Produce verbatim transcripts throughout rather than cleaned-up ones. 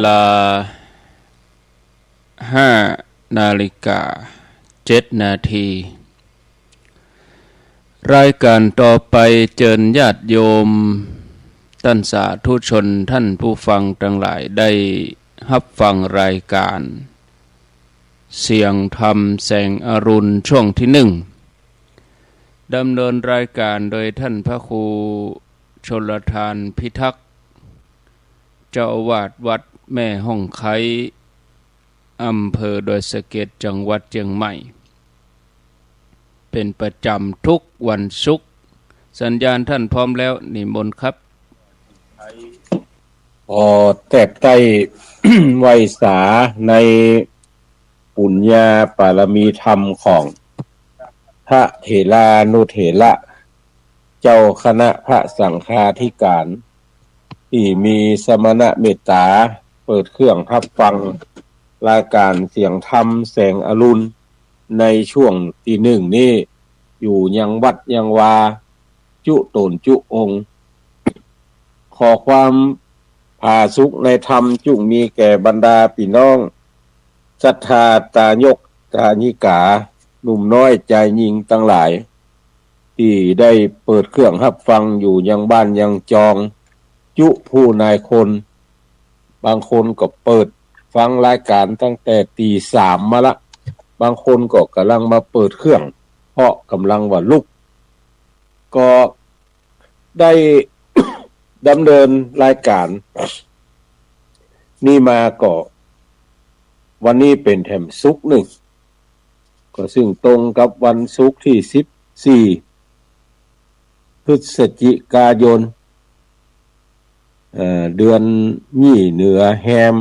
ลาห้านาฬิกาเจ็ดนาที รายก๋านต่อไปเจิญญาติโยมต้านสาธุชนต้านผู้ฟังตังหลายได้ฮับฟังรายก๋านเสียงธรรมแสงอรุณช่วงตี้นึ่ง ดำเนินรายก๋านโดยต้านพระครูชลธารพิทักษ์ เจ้าอาวาสวัดแม่ฮ่องไคร้ อำเภอดอยสะเก็ด จังหวัดเจียงใหม่ เป๋นประจ๋ำกู้วันศุกร์ สัญญาณต้านพร้อมแล้ว นิมนต์ครับ ขอแทบใต้ไหว้สาในปุญญาปารมีธรรมของพระเถรานุเถระ เจ้าคณะพระสังฆาธิก๋าน ตี้มีสมณะเมตต๋าเปิดเครื่องฮับฟังรายก๋านเสียงธรรมแสงอรุณในช่วงตี้นึ่งนี้ อยู่ยังวัดยังวา จุต๋นจุองค์ ขอความผาสุกในธรรมจุ่งมีแก่บรรดาปี้น้องศรัทธาตายกตายิกา หนุ่มน้อยจายญิงตังหลาย ตี้ได้เปิดเครื่องฮับฟังอยู่ยังบ้านยังจอง จุผู้นายคน บางคนก็เปิดฟังรายก๋านตั้งแต่ตี๋สามมาละ บางคนก็ก่ำลังมาเปิดเครื่อง เพราะก่ำลังว่าลุก ก็ได้ดำเนินรายก๋านนี้มาก็ วันนี้เป๋นแถมศุกร์นึ่ง ก็ซึ่งตรงกับวันศุกร์ตี้สิบสี่ พฤศจิกายน เอ่อ เดือนยี่เหนือแฮม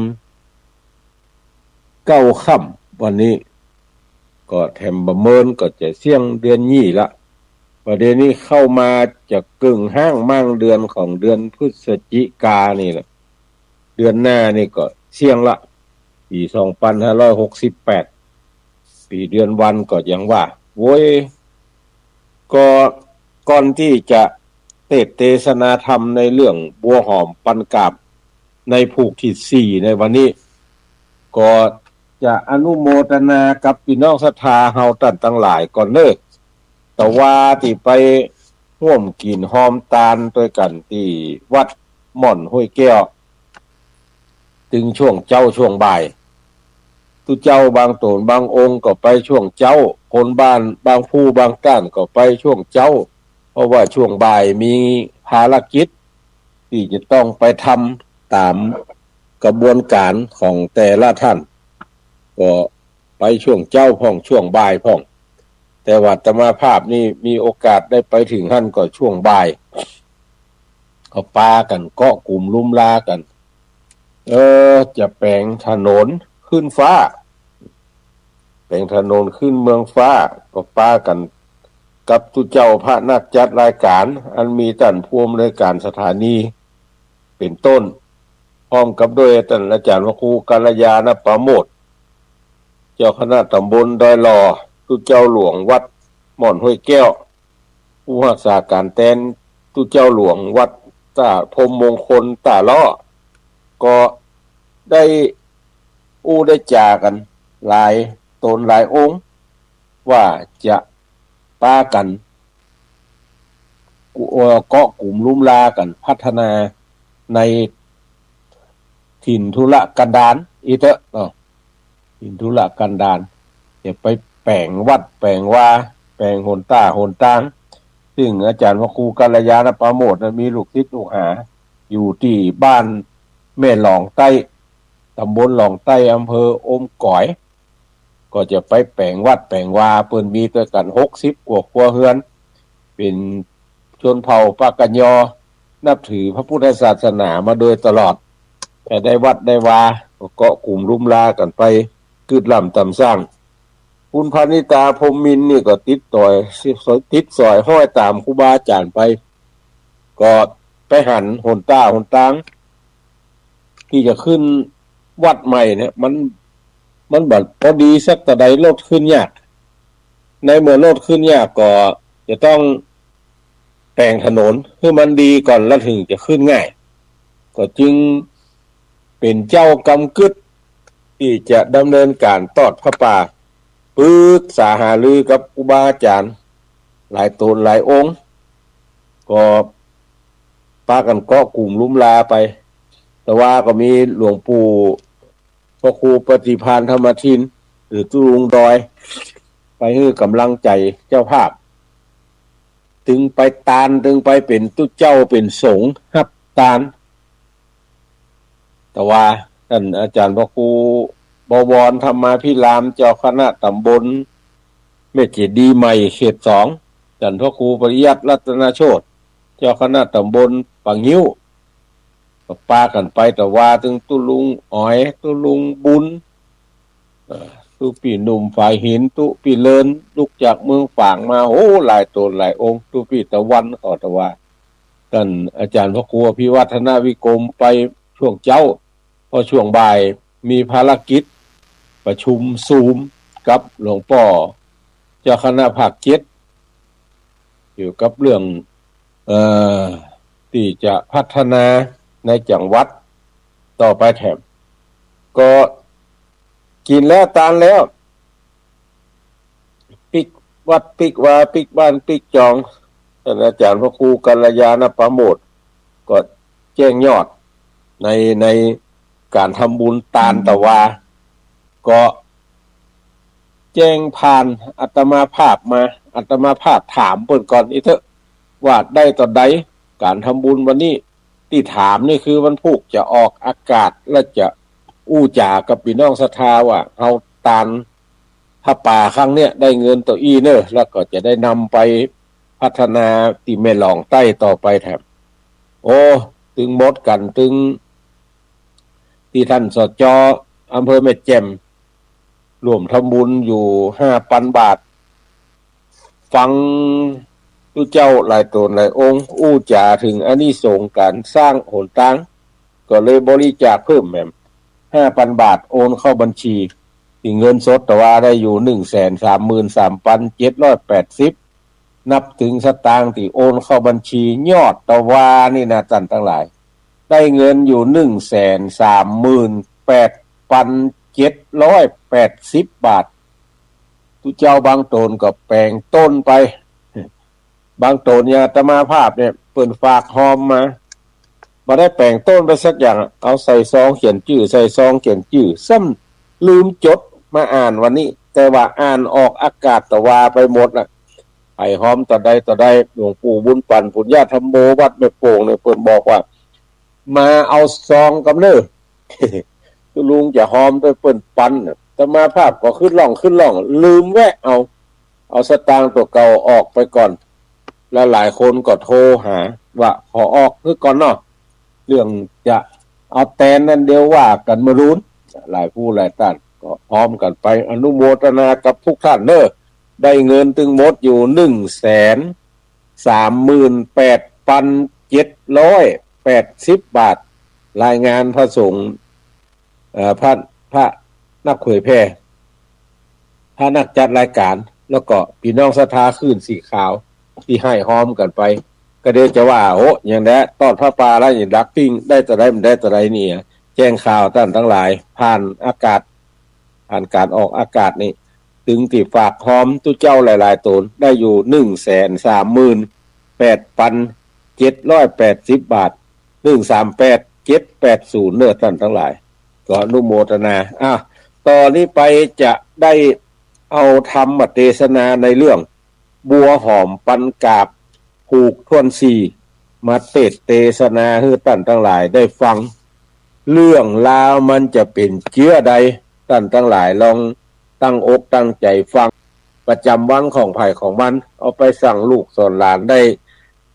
เก้าค่ำ วันนี้ก็แถมบ่าเมินก็จะเสี้ยงเดือนยี่ละ ประเดี๋ยวนี้เข้ามาจะเกิ่งฮ้างมั่งเดือนของเดือนพฤศจิกานี่แหละ เดือนหน้านี่ก็เสี้ยงละ ปี๋สองปันห้าร้อยหกสิบแปด ปี๋เดือนวันก็ยังว่า โว้ย ก็ก่อนตี้จะเตสน์เตสนาธรรมในเรื่องบัวหอมปันกาบในผูกตี้สี่ในวันนี้ ก็จะอนุโมทนากับปี้น้องศรัทธาเฮาต้านตังหลายก่อนเน่อ ตะวาตี้ไปฮ่วมกิ๋นฮอมตานตวยกั๋นตี้วัดม่อนห้วยแก้ว ตึงช่วงเจ๊าช่วงบ่าย ตุ๊เจ้าบางต๋นบางองค์ก็ไปช่วงเจ๊า คนบ้านบางผู้บางต้านก็ไปช่วงเจ๊า เพราะว่าช่วงบ่ายมีภารกิจตี้จะต้องไปทำต๋ามกระบวนก๋านของแต่ละต้าน ก็ไปช่วงเจ๊าพ่องช่วงบ่ายพ่อง แต่ว่าอาตมาภาพนี่มีโอกาสได้ไปเถิงหั้นก็ช่วงบ่าย ก็ปากั๋นเกาะกุ๋มลุ้มลากั๋น เออ จะแป๋งถนนขึ้นฟ้า แป๋งถนนขึ้นเมืองฟ้า ก็ปากั๋นกับตุ๊เจ้าพระนักจัดรายก๋าน อันมีต้านผู้อำนวยก๋านสถานีเป๋นต้น พร้อมกับด้วยต้านอาจ๋ารย์พระครูกัลยาณปราโมทย์ เจ้าคณะต๋ำบลดอยหล่อ ตุ๊เจ้าหลวงวัดม่อนห้วยแก้ว ผู้ฮักษาก๋านแตน ตุ๊เจ้าหลวงวัดต้าพรหมมงคลต้าล้อ ก็ได้อู้ได้จ๋ากั๋นหลายต๋นหลายองค์ ว่าจะปากั๋น เอ่อ เกาะกุ๋มลุ้มลากั๋นพัฒนาในถิ่นทุรกันดารอี้เต๊อะเนาะ ถิ่นทุรกันดาร จะไปแป๋งวัดแป๋งวา แป๋งหนต้าหนตาง ซึ่งอาจ๋ารย์พระครูกัลยาณปราโมทย์นั้นมีลูกศิษย์ลูกหา อยู่ตี้บ้านแม่หลองใต้ ต๋ำบลหลองใต้ อำเภออมก๋อย ก็จะไปแป๋งวัดแป๋งวา เปิ้นมีตวยกั๋นหกสิบกว่าครัวเฮือน เป๋นชนเผ่าปากะยอ นับถือพระพุทธศาสนามาโดยตลอด แต่ได้วัดได้วา ก็เกาะกุ๋มลุ้มลากั๋นไป กึ๊ดล่ำต๋ามสร้าง คุณพนิตา พรหมมินทร์นี่ก็ติดต๋อย ติดสอยฮ้อยต๋ามครูบาอาจ๋ารย์ไป ก็ไปหันหนต้าหนตาง ตี้จะขึ้นวัดใหม่เนี่ย มัน มันบ่ปอดีสักตะใด รถขึ้นยาก ในเมื่อรถขึ้นยากก็จะต้องแป๋งถนนหื้อมันดีก่อน แล้วเถิงจะขึ้นง่าย ก็จึง เป๋นเจ้ากำกึ๊ดตี้จะดำเนินก๋านตอดผ้าป่า ปึกษาหารือกับครูบาอาจ๋ารย์หลายต๋นหลายองค์ ก็ปากั๋นเกาะกุ๋มลุมลาไป ตะวาก็มีหลวงปู่ พระครูปฏิภาณธรรมทิน หรือตุ๊ลุงดอย ไปหื้อก๋ำลังใจ๋เจ้าภาพ ตึงไปตาน ตึงไปเป๋นตุ๊เจ้าเป๋นสงฆ์ฮับตาน ตะวา ต้านอาจ๋ารย์พระครูบวรธรรมาภิราม เจ้าคณะต๋ำบลแม่เจดีย์ใหม่เขตสอง ต้านพระครูปริยัติรัตนโชติ เจ้าคณะต๋ำบลป่างิ้ว ก็ปากั๋นไปตะวา ตึงตุ๊ลุงอ๋อย ตุ๊ลุงบุญ เอ่อ ตุ๊ปี้หนุ่มฝายหิน ตุ๊ปี้เลิน ลุกจากเมืองฝางมา โอ้ หลายต๋นหลายองค์ ตุ๊ปี้ตะวัน ก็ตะวา ต้านอาจ๋ารย์พระครูอภิวัฒนวิกรมไปช่วงเจ๊า พอช่วงบ่ายมีภารกิจประชุมซูมกับหลวงป้อเจ้าคณะภาคเจ็ด เกี่ยวกับเรื่อง เอ่อ ตี้จะพัฒนาในจังหวัดต่อไปแถม ก็กิ๋นแล้วตานแล้ว ปิ๊กวัดปิ๊กวาปิ๊กบ้านปิ๊กจอง ต้านอาจ๋ารย์พระครูกัลยาณปราโมทย์ก็แจ้งยอดใน ในก๋านทำบุญตานตะวา ก็แจ้งผ่านอาตมาภาพมา อาตมาภาพถามเปิ้นก่อนนี้เต๊อะ ว่าได้ต๋อนใด ก๋านทำบุญวันนี้ ตี้ถามนี่คือวันพูกจะออกอากาศ และจะอู้จ๋ากับปี้น้องศรัทธาว่า เฮาตานผ้าป่าครั้งเนี้ยได้เงินเต้าอี้เน่อ แล้วก็จะได้นำไปพัฒนาตี้แม่หล่องใต้ต่อไปแถม โอ้ ตึงหมดกั๋น ตึงตี้ต้าน สจ อำเภอแม่แจ่ม ร่วมทำบุญอยู่ห้าปันบาท ฟังตุ๊เจ้าหลายต๋นหลายองค์อู้จ๋าเถิงอานิสงส์ก๋านสร้างหนตาง ก็เลยบริจาคเพิ่มแหม ห้าปันบาท โอนเข้าบัญชี ตี้เงินสดตะวาได้อยู่หนึ่งแสนสามหมื่นสามปันเจ็ดร้อยแปดสิบ นับเถิงสตางค์ตี้โอนเข้าบัญชี ยอดตะวานี่นะ ต้านตังหลาย ได้เงินอยู่หนึ่งแสนสามหมื่นแปดปันเจ็ดร้อยแปดสิบบาท ตุ๊เจ้าบางต๋นก็แป๋งต้นไป บางต๋นอย่างอาตมาภาพเนี่ย เปิ้นฝากฮอมมา บ่ได้แป๋งต้นไปสักอย่าง เอาใส่ซองเขียนจื้อ ใส่ซองเขียนจื้อ ซ้ำลืมจดมาอ่านวันนี้ แต่ว่าอ่านออกอากาศตะวาไปหมดละ ใผฮอมต๋อนใดต๋อนใด หลวงปู่บุญปั๋น ปุญญาธัมโม วัดแม่โป่งเนี่ย เปิ้นบอกว่า มาเอาซองกำเน่อ ตุ๊ลุงจะฮอมไปเปิ้นปันน่ะ อาตมาภาพก็ขึ้นล่องขึ้นล่อง ลืมแวะเอา เอาสตางค์ตั๋วเก่าออกไปก่อน และหลายคนก็โทรหาว่าขอออกหื้อก่อนเนาะ เรื่องจะเอาแตนนั้นเดี๋ยวว่ากั๋นเมื่อรื้อ หลายผู้หลายต้านก็พร้อมกั๋นไปอนุโมทนากับทุกท่านเน่อ ได้เงินตึงหมดอยู่หนึ่งแสนสามหมื่นแปดปันเจ็ดร้อยแปดสิบบาท รายงานพระสงฆ์ เอ่อ พระ พระนักเผยแผ่ พระนักจัดรายการ แล้วก็ปี้น้องศรัทธาคลื่นสีขาวตี้หื้อฮอมกั๋นไป ก็เดี๋ยวจะว่า โอ้ อย่างแดะ ตอดผ้าป่าแล้วอย่างดักปิ้ง ได้ต๋อนใดบ่ได้ต๋อนใดนี่ แจ้งข่าวต้านตังหลาย ผ่านอากาศ ผ่านก๋านออกอากาศนี่ ตึงตี้ฝากฮอมตุ๊เจ้าหลายๆ ต๋น ได้อยู่หนึ่งแสนสามหมื่นแปดปันเจ็ดร้อยแปดสิบบาท หนึ่งสามแปดเจ็ดแปดศูนย์ เน่อต้านตังหลาย ก็อนุโมทนา อ่ะ ต่อนี้ไปจะได้เอาธรรมเตสนาในเรื่อง บัวหอมปันกาบ ผูกถ้วนสี่ มาเตสน์เตสนาหื้อต้านตังหลายได้ฟัง เรื่องราวมันจะเป๋นเจื้อใด ต้านตังหลายลองตั้งอกตั้งใจ๋ฟัง ประจ๋ำวันของใผของมัน เอาไปสั่งลูกสอนหลานได้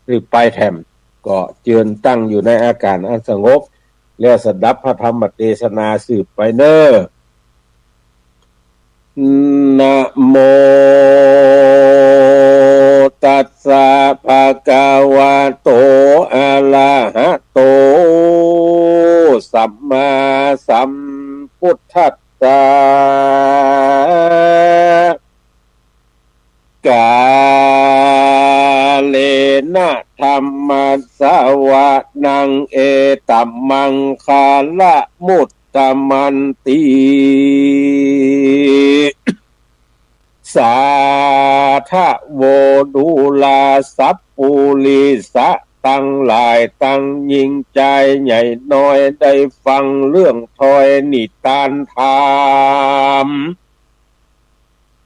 สืบไปแถม ก็เจิญตั้งอยู่ในอาก๋านอันสงบ แล้วสดับพระธรรมเตสนาสืบไปเน่อ นะโมตัสสะ ภะคะวะโต อะระหะโต สัมมาสัมพุทธัสสะ กาเล นะธัมมัสสะวะนัง เอตัมมังคะละมุตตะมันติ สาธะโว ดูราสัปปุริสะตังหลายตังญิงจายใหญ่น้อย ได้ฟังเรื่องถ้อยนิตานธรรม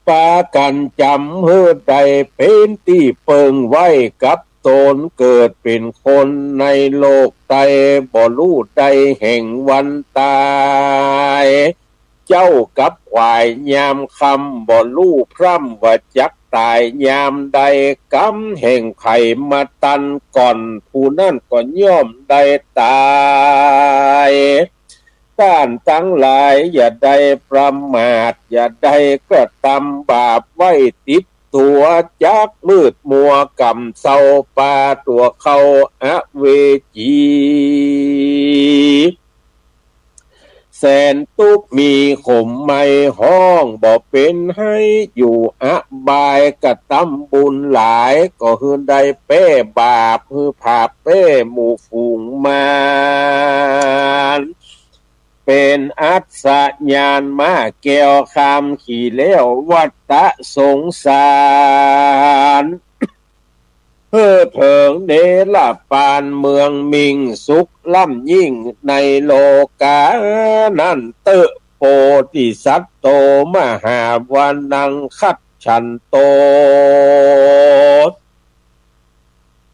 ปากั๋นจ๋ำหื้อได้เป๋นตี้เปิงไว้กับต๋น เกิดเป๋นคนในโลกไต บ่ฮู้ได้แห่งวันต๋าย เจ๊ากับขวายยามค่ำ บ่ฮู้พร่ำว่าจักต๋ายยามใด กำแห่งใผมาตันก่อน ผู้นั้นก็ย่อมได้ต๋าย ต้านตังหลายอย่าได้ประมาท อย่าได้กระตำบาปไว้ติดตั๋ว จักมืดมัวก่ำเซา ปาตั๋วเข้าอเวจี แสนตุ๊กข์มีขมไหม้ฮ้อง บ่เป๋นไห้อยู่อบาย กระตำบุญหลาย ก็หื้อได้แป้บาป หื้อผาบแป้หมู่ฝูงมาร เป๋นอัศญาณม้าแก้วข้ามขี่แล้ววัฏสงสาร เฮ้อเถิงเนรปานเมืองมิ่งสุขล้ำยิ่งในโลกานั้นเต๊อะ โพธิสัตว์โตมหาวนังคัจฉันโต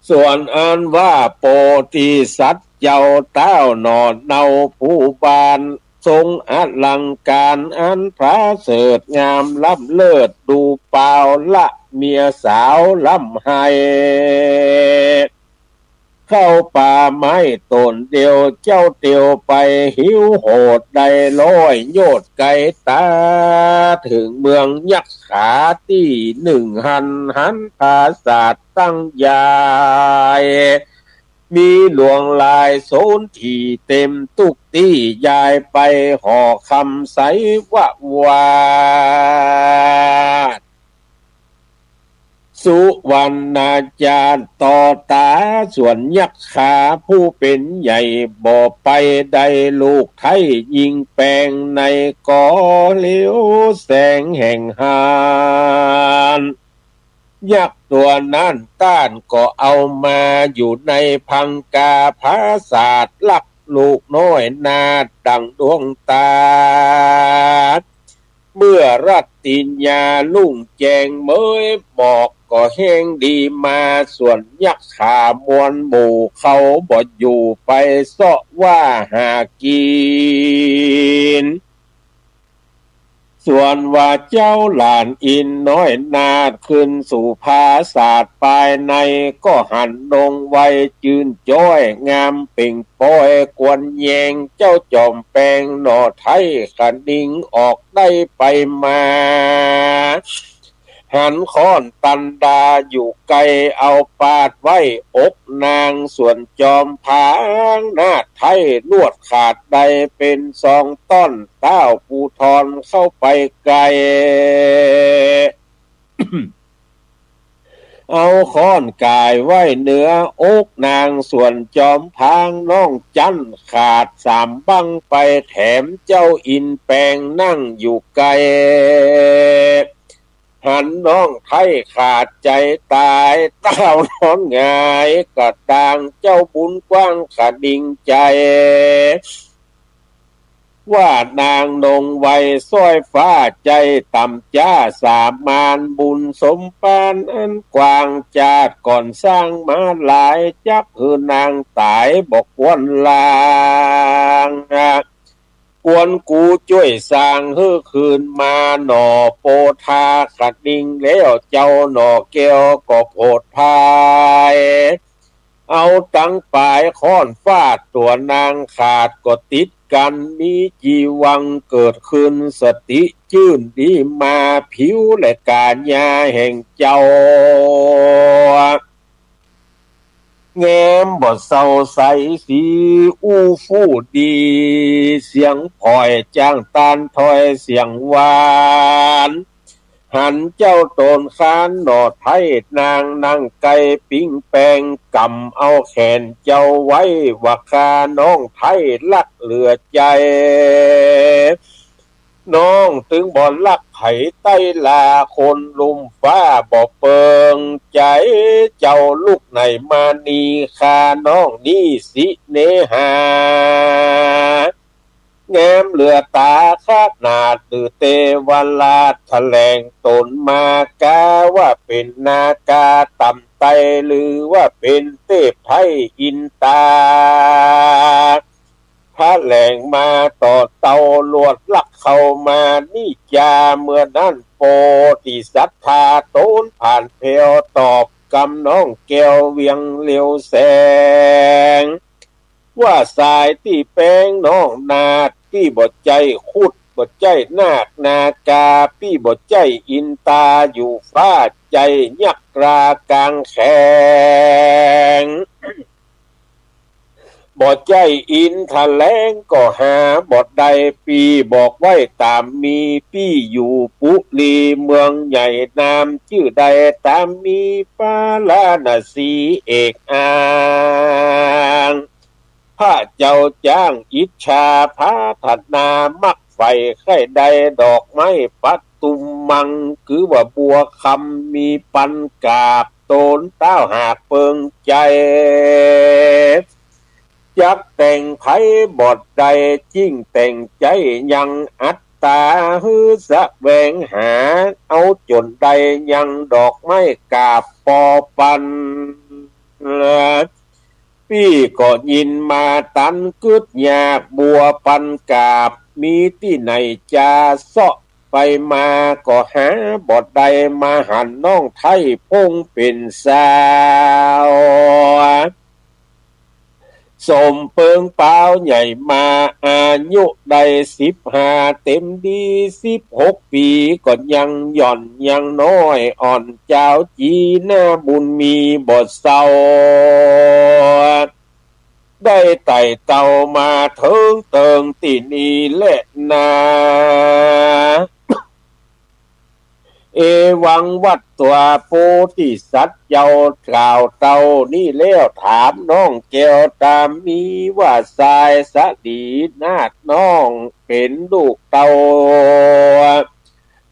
ส่วนอันว่าโพธิสัตว์เจ้าเต้าหน่อเนาผู้บาน ทรงอลังก๋ารอันผาเสริฐงามล้ำเลิศ ดูปาวละเมียสาวล้ำไฮ เข้าป่าไม้ต้นเดียว เจ้าเตียวไปหิวโหด ได้ร้อยโยชน์ไก๋ต๋า เถิงเมืองยักขาตี้นึ่งหั้น หันผาสาทตั้งใหญ่ มีหลวงหลายโซนที่เต๋มตุ๊กตี้ ยายไปห่อคำใสวะวาด สุวรรณาจารย์ต่อต๋า ส่วนยักขาผู้เป๋นใหญ่ บ่ไปได้ลูกไท้ ยิ่งแป๋งในก่อเหลียวแสงแห่งหั้น ยักษ์ตั๋วนั้นต้านก็เอามาอยู่ในพังกาผาสาท ลักลูกน้อยนาฏดั่งดวงต๋า เมื่อรัตติญญารุ่งแจ้งเมย หมอกก็แห้งดีมา ส่วนยักขามวลหมู่เขาบ่อยู่ไปเซาะว่าหากิ๋น ส่วนว่าเจ้าหลานอินทร์น้อยนาฏขึ้นสู่ผาสาทปายใน ก็หันนงไวจื้นจ้อยงามเป่งปอย กวนแยงเจ้าจอมแปงหน่อไท้ขะนิงออกได้ไปมา หันค้อนตันดาอยู่ไกล เอาปาดไว้อกนาง ส่วนจอมผางนาฏไท้ลวดขาดได้เป๋นสองต้อน ต้าวภูธรเข้าไปไกล เอาค้อนก่ายไว้เหนืออกนาง ส่วนจอมผางน้องจั๊นขาดสามบั้งไป แถมเจ้าอินทร์แปงนั่งอยู่ไกล หันน้องไท้ขาดใจ๋ต๋าย ต้าวนอนหงายกะดาง เจ้าบุญกว้างขะนิงใจ๋ ว่านางนงไวซ้อยฟ้าใจ๋ต่ำจ๊าสามาน บุญสมปานอันกว้าง จาติก่อนสร้างมาหลาย จักหื้อนางต๋ายบ่ควรลาง กวนกูจ้วยสร้างหื้อคืนมาหน่อ โปธาขะนิงแล้วเจ้าหน่อแก้วก็โผดภาย เอาตังป๋ายค้อนฟาดตั๋วนางขาดก็ติดกั๋น มีจีวังเกิดขึ้น สติจื้นดีมา ผิวและก๋าญาแห่งเจ้า งามบ่เศร้าใสสีอู้ฟู่ดี เสียงผ่อยจ้างตานถ้อยเสียงหวาน หันเจ้าต๋นคานหน่อไท้ นางนั่งใก้ปิ๊งแปง ก๋ำเอาแขนเจ้าไว้ ว่าข้าน้องไท้ฮักเหลือใจ๋ น้องตึงบ่ฮักใผไต้ลา คนลุ่มฟ้าบ่เปิงใจ๋ เจ้าลุกไหนมานี่ ข้าน้องนี้สิเนหา งามเหลือต๋าขนาด หรือเตวราชแถลงต๋นมา กาว่าเป๋นนาคาต่ำไต้ หรือว่าเป๋นเตพไท้อินตา แถลงมาต่อเต้า ลวดฮักเข้ามานี่จา เมื่อนั้นโปธิสัตถาต๋นผ่านแผว ตอบกำน้องแก้วเวียงเลียวแสง ว่าสายตี้แปงน้องนาฏ ปี้บ่ใจ้ครุฑ บ่ใจ้นาคนาคา ปี้บ่ใจ้อินตาอยู่ฟ้า ใจ้ยักษ์ต๋ากางแขง บ่ใจ้อินทร์แถลงก็หาบ่ได้ ปี้บอกไว้ต๋ามมี ปี้อยู่ปุรีเมืองใหญ่ นามจื้อใดต๋ามมี ปาราณสีเอกอ้าง พระเจ้าจ้างอิจฉา ผาถนามักใฝ่ใค่ได้ ดอกไม้ปทุมมัง คือว่าบัวคำมีปันกาบ ต๋นเต้าหากเปิงใจ๋ จักแต่งใผบ่ได้ จึงแต่งใจ๋ยังอัตตา หื้อแสวงหาเอาจ๋นได้ ยังดอกไม้กาบปอปัน ปี้ก็ยินมาตันกึ๊ดยาก บัวปันกาบมีตี้ไหนจา เซาะไปมาก็หาบ่ได้ มาหันน้องไท้พงเป๋นสาว สมเปิงปาวใหญ่มา อายุได้สิบห้าเต๋มดี สิบหกปี๋ก็ยังหย่อนยังน้อยอ่อน จาวจี๋หน้าบุญมีบ่เศร้า ได้ไต่เต้ามาเถิงเติงตี้นี่แลนา เอวังวัตตวา โพธิสัตว์เจ้ากล่าวเต้านี้แล้ว ถามน้องแก้วต๋ามมีว่า สายสะหลีนาฏน้องเป๋นลูกเต้า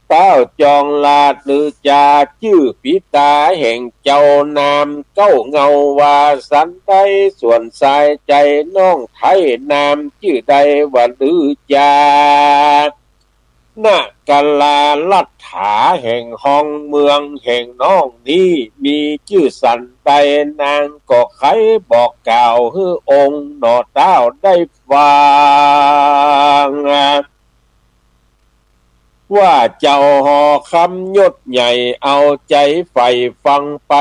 เต้าจองราชหรือจา จื้อปิต๋าแห่งเจ้านามเก๊าเงา ว่าสันใด ส่วนสายใจ๋น้องไท้นามจื้อใดว่าหรือจา นกรารัตถาแห่งฮองเมืองแห่งน้องนี้ มีจื้อสันใด นางก็ใค่บอกกล่าวหื้อองค์หน่อเต้าได้ฟัง ว่าเจ้าหอคำยศใหญ่ เอาใจ๋ใฝ่ฟังไป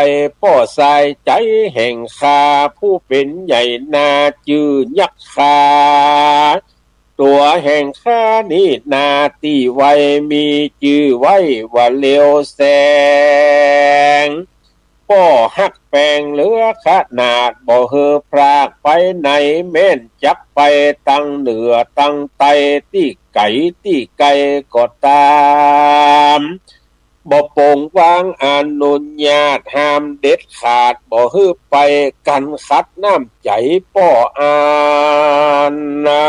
ป้อสายใจ๋แห่งข้า ผู้เป๋นใหญ่นาจื้อยักษ์คา ตั๋วแห่งข้านี้นาตี้ไว มีจื้อไว้ว่าเลียวแสง ป้อฮักแปงเหลือขนาด บ่หื้อพรากไปไหน แม้นจักไปตังเหนือตังใต้ ตี้ไก๋ตี้ไก๋ก็ต๋าม บ่ปงวางอนุญาต ห้ามเด็ดขาด บ่หื้อไปกั๋นขัดน้ำใจ๋ป้ออั้นนา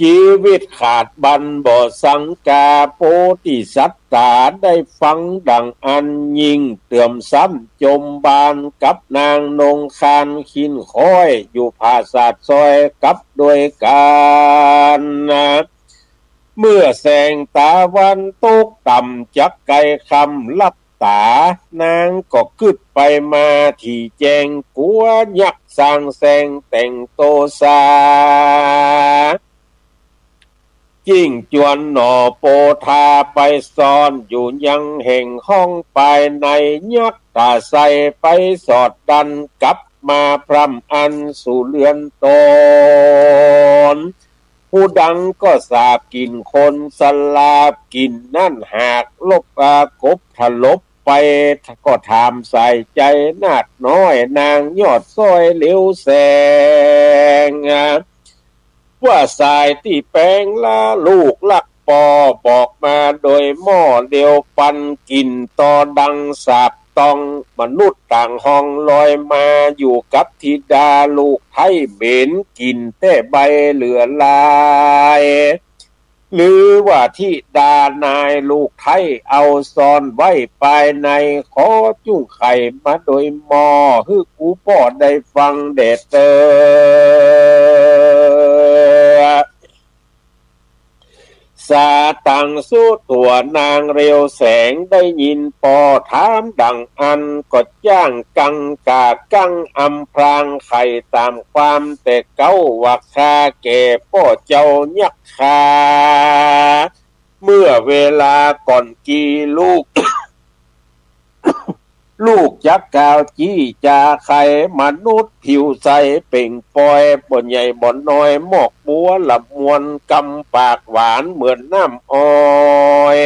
จีวิตขาดบั้นบ่สังกา โพธิสัตถาได้ฟังดังอั้น ยิ่งเตื่อมซ้ำจมบาน กับนางนงคานคิ้นค้อย อยู่ผาสาทซอยกับด้วยกั๋นนา เมื่อแสงตะวันตกต่ำ จักใก้ค่ำลับต๋า นางก็กึ๊ดไปมาตี้แจ้ง กั๋วยักษ์สร้างแสงแต่งโตสา จิ่งจวนหน่อโพธาไปซ่อนอยู่ยังแห่งห้องปายใน ยักษ์ต๋าใส่ไปสอดดัน กลับมาพร่ำอั้นสู่เฮือนต๋น ผู้ดังก็สาบกลิ่นคนสลาบ กลิ่นนั้นหากลบ อ่า กบถลบไป ก็ถามสายใจ๋นาฏน้อย นางยอดซอยเหลียวแสง ว่าสายตี้แปงละลูกฮัก ป้อบอกมาโดยหม้อ เลียวปันกลิ่นต่อดังสาบตอง มนุษย์ต่างห้องลอยมาอยู่กับธิดา ลูกไท้เหม็นกลิ่นแต่ใบเหลือหลาย หรือว่าธิดานายลูกไท้เอาซ่อนไว้ภายใน ขอจุ่งไขมาโดยหม้อ หื้อกูป้อได้ฟังแด่เต๊อะ สาตังสุตั๋วนางเลียวแสง ได้ยินป้อถามดังอั้น ก็จ้างกังก๋ากังอำพรางไขต๋ามความแต่เก๊า ว่าข้าแก่ป้อเจ้ายักษ์ข้า เมื่อเวลาก่อนกี้ลูก ลูกจักกล่าวจี้จ๋าไข มนุษย์ผิวใสเป่งปอย บ่ใหญ่บ่น้อยมอกบัวละมวล กำปากหวานเหมือนน้ำอ้อย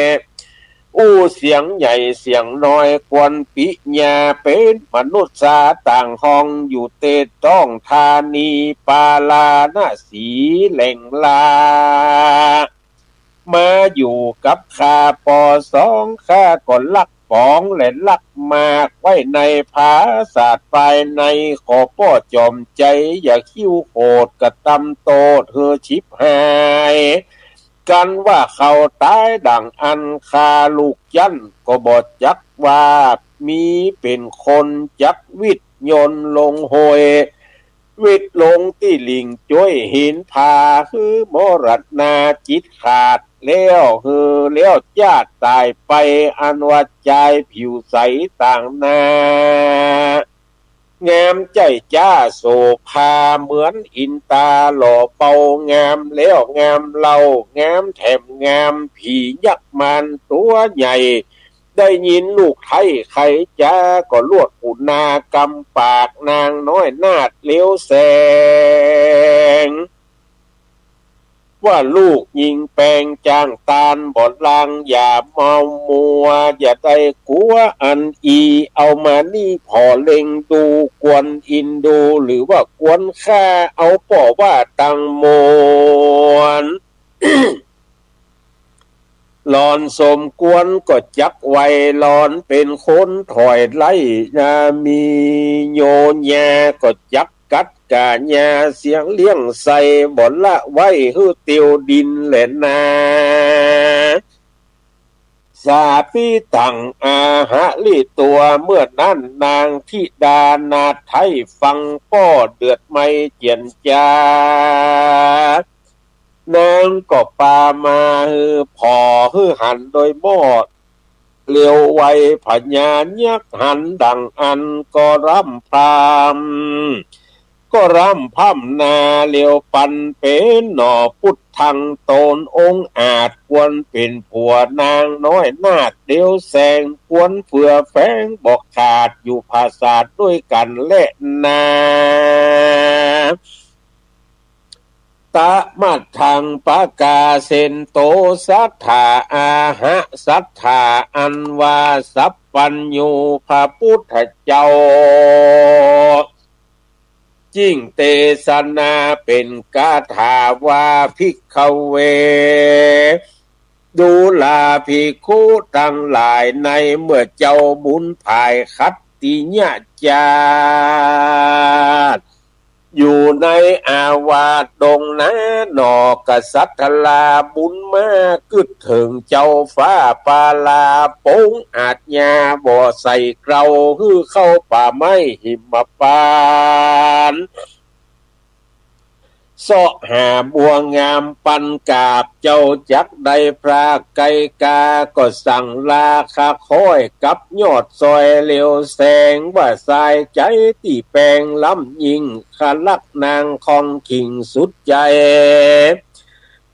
อู้เสียงใหญ่เสียงน้อยกวนปิญา เป๋นมนุษย์สาต่างห้องอยู่เตดต้องธานีปาราณสีแหล่งลา มาอยู่กับข้าป้อสอง ข้าก็ลักป๋องและลักหมากไว้ในผาสาทภายใน ขอป้อจอมใจ๋อย่าคิ้วโขดกระตำโต้ษหื้อฉิบหาย กันว่าเขาต๋ายดังอั้น ข้าลูกจั้นก็บ่จักว่ามีเป๋นคน จักวิทย์โยนลงห้วย วิทย์ลงตี้หลิ่งจ้วยหินผา หื้อมรณาจิตขาดแล้ว หื้อแล้วจ้าดต๋ายไป อันว่าจายผิวใสต่างหน้า งามใจ้จ๊าโสภาเหมือนอินตาหล่อเปางามแล้วงามเล่า งามแถมงามผียักษ์มารตั๋วใหญ่ ได้ยินลูกไท้ไขจ๋าก็ลวดอุณากำปากนางน้อยนาฏเลียวแสง ว่าลูกญิงแปงจ้างตานบ่ลางอย่าเมามัว อย่าได้กั๋วอันอี้ เอามานี่ผ่อเล็งดู กวนอินดูหรือว่ากวนข้า เอาป้อว่าตังมวล หล่อนสมควรก็จักไว หล่อนเป๋นคนถอยไล่ นามีโยญาก็จักกัดก๋าญา เสียงเลี้ยงใส่บ่ละไว้ หื้อเตียวดินแหละนา สาปิตังอาหะริตัว เมื่อนั้นนางธิดานาฏไท้ฟังป้อเดือดไหม้เจียนจา นางก็ปามาหื้อผ่อหื้อหันโดยหม้อ เลียวไวพญายักษ์หันดังอั้นก็ร่ำพร่ำ ก็ร่ำพร่ำนา เลียวปันเป๋นหน่อปุทธัง ต๋นองอาจควรเป๋นผัวนางน้อยนาฏเลียวแสง ควรเฟือแฝงบ่ขาดอยู่ผาสาทด้วยกั๋นแลนา ตะมัทธังปะกาเสนโต สัตถาอาหะ สัตถาอันว่าสัพพัญญูพระปุทธเจ้า จึ่งเตสนาเป๋นกาถาว่า ภิกขเว ดูราภิกขุตังหลาย ในเมื่อเจ้าบุญผายขัตติยจาติ อยู่ในอาวาสดงนาหนอ กษัตริย์ลาบุญมากึ๊ดเถิงเจ้าฟ้าปาลา ปงอาชญาบ่ใส่เกลา หื้อเข้าป่าไม้หิมพานต์ เซาะหาบัวงามปันกราบ เจ้าจักได้พรากไกกา ก็สั่งลาข้าค้อยกับยอดซอยเลียวแสง ว่าสายใจ๋ตี้แปงล้ำยิ่ง ข้าฮักนางคองขิงสุดใจ๋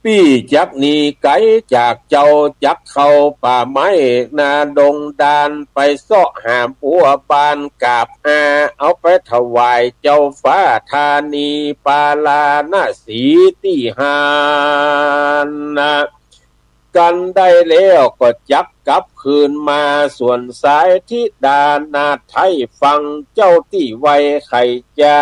ปี้จักหนีไก๋จากเจ้า จักเข้าป่าไม้นาดงดาร ไปเซาะหาบัวบานกราบอา เอาไปถวายเจ้าฟ้าธานีปาราณสีตี้หั้นนะ กันได้แล้วก็จักกลับคืนมา ส่วนสายธิดานาฏไท้ฟังเจ้าตี้ไวไขจ๋า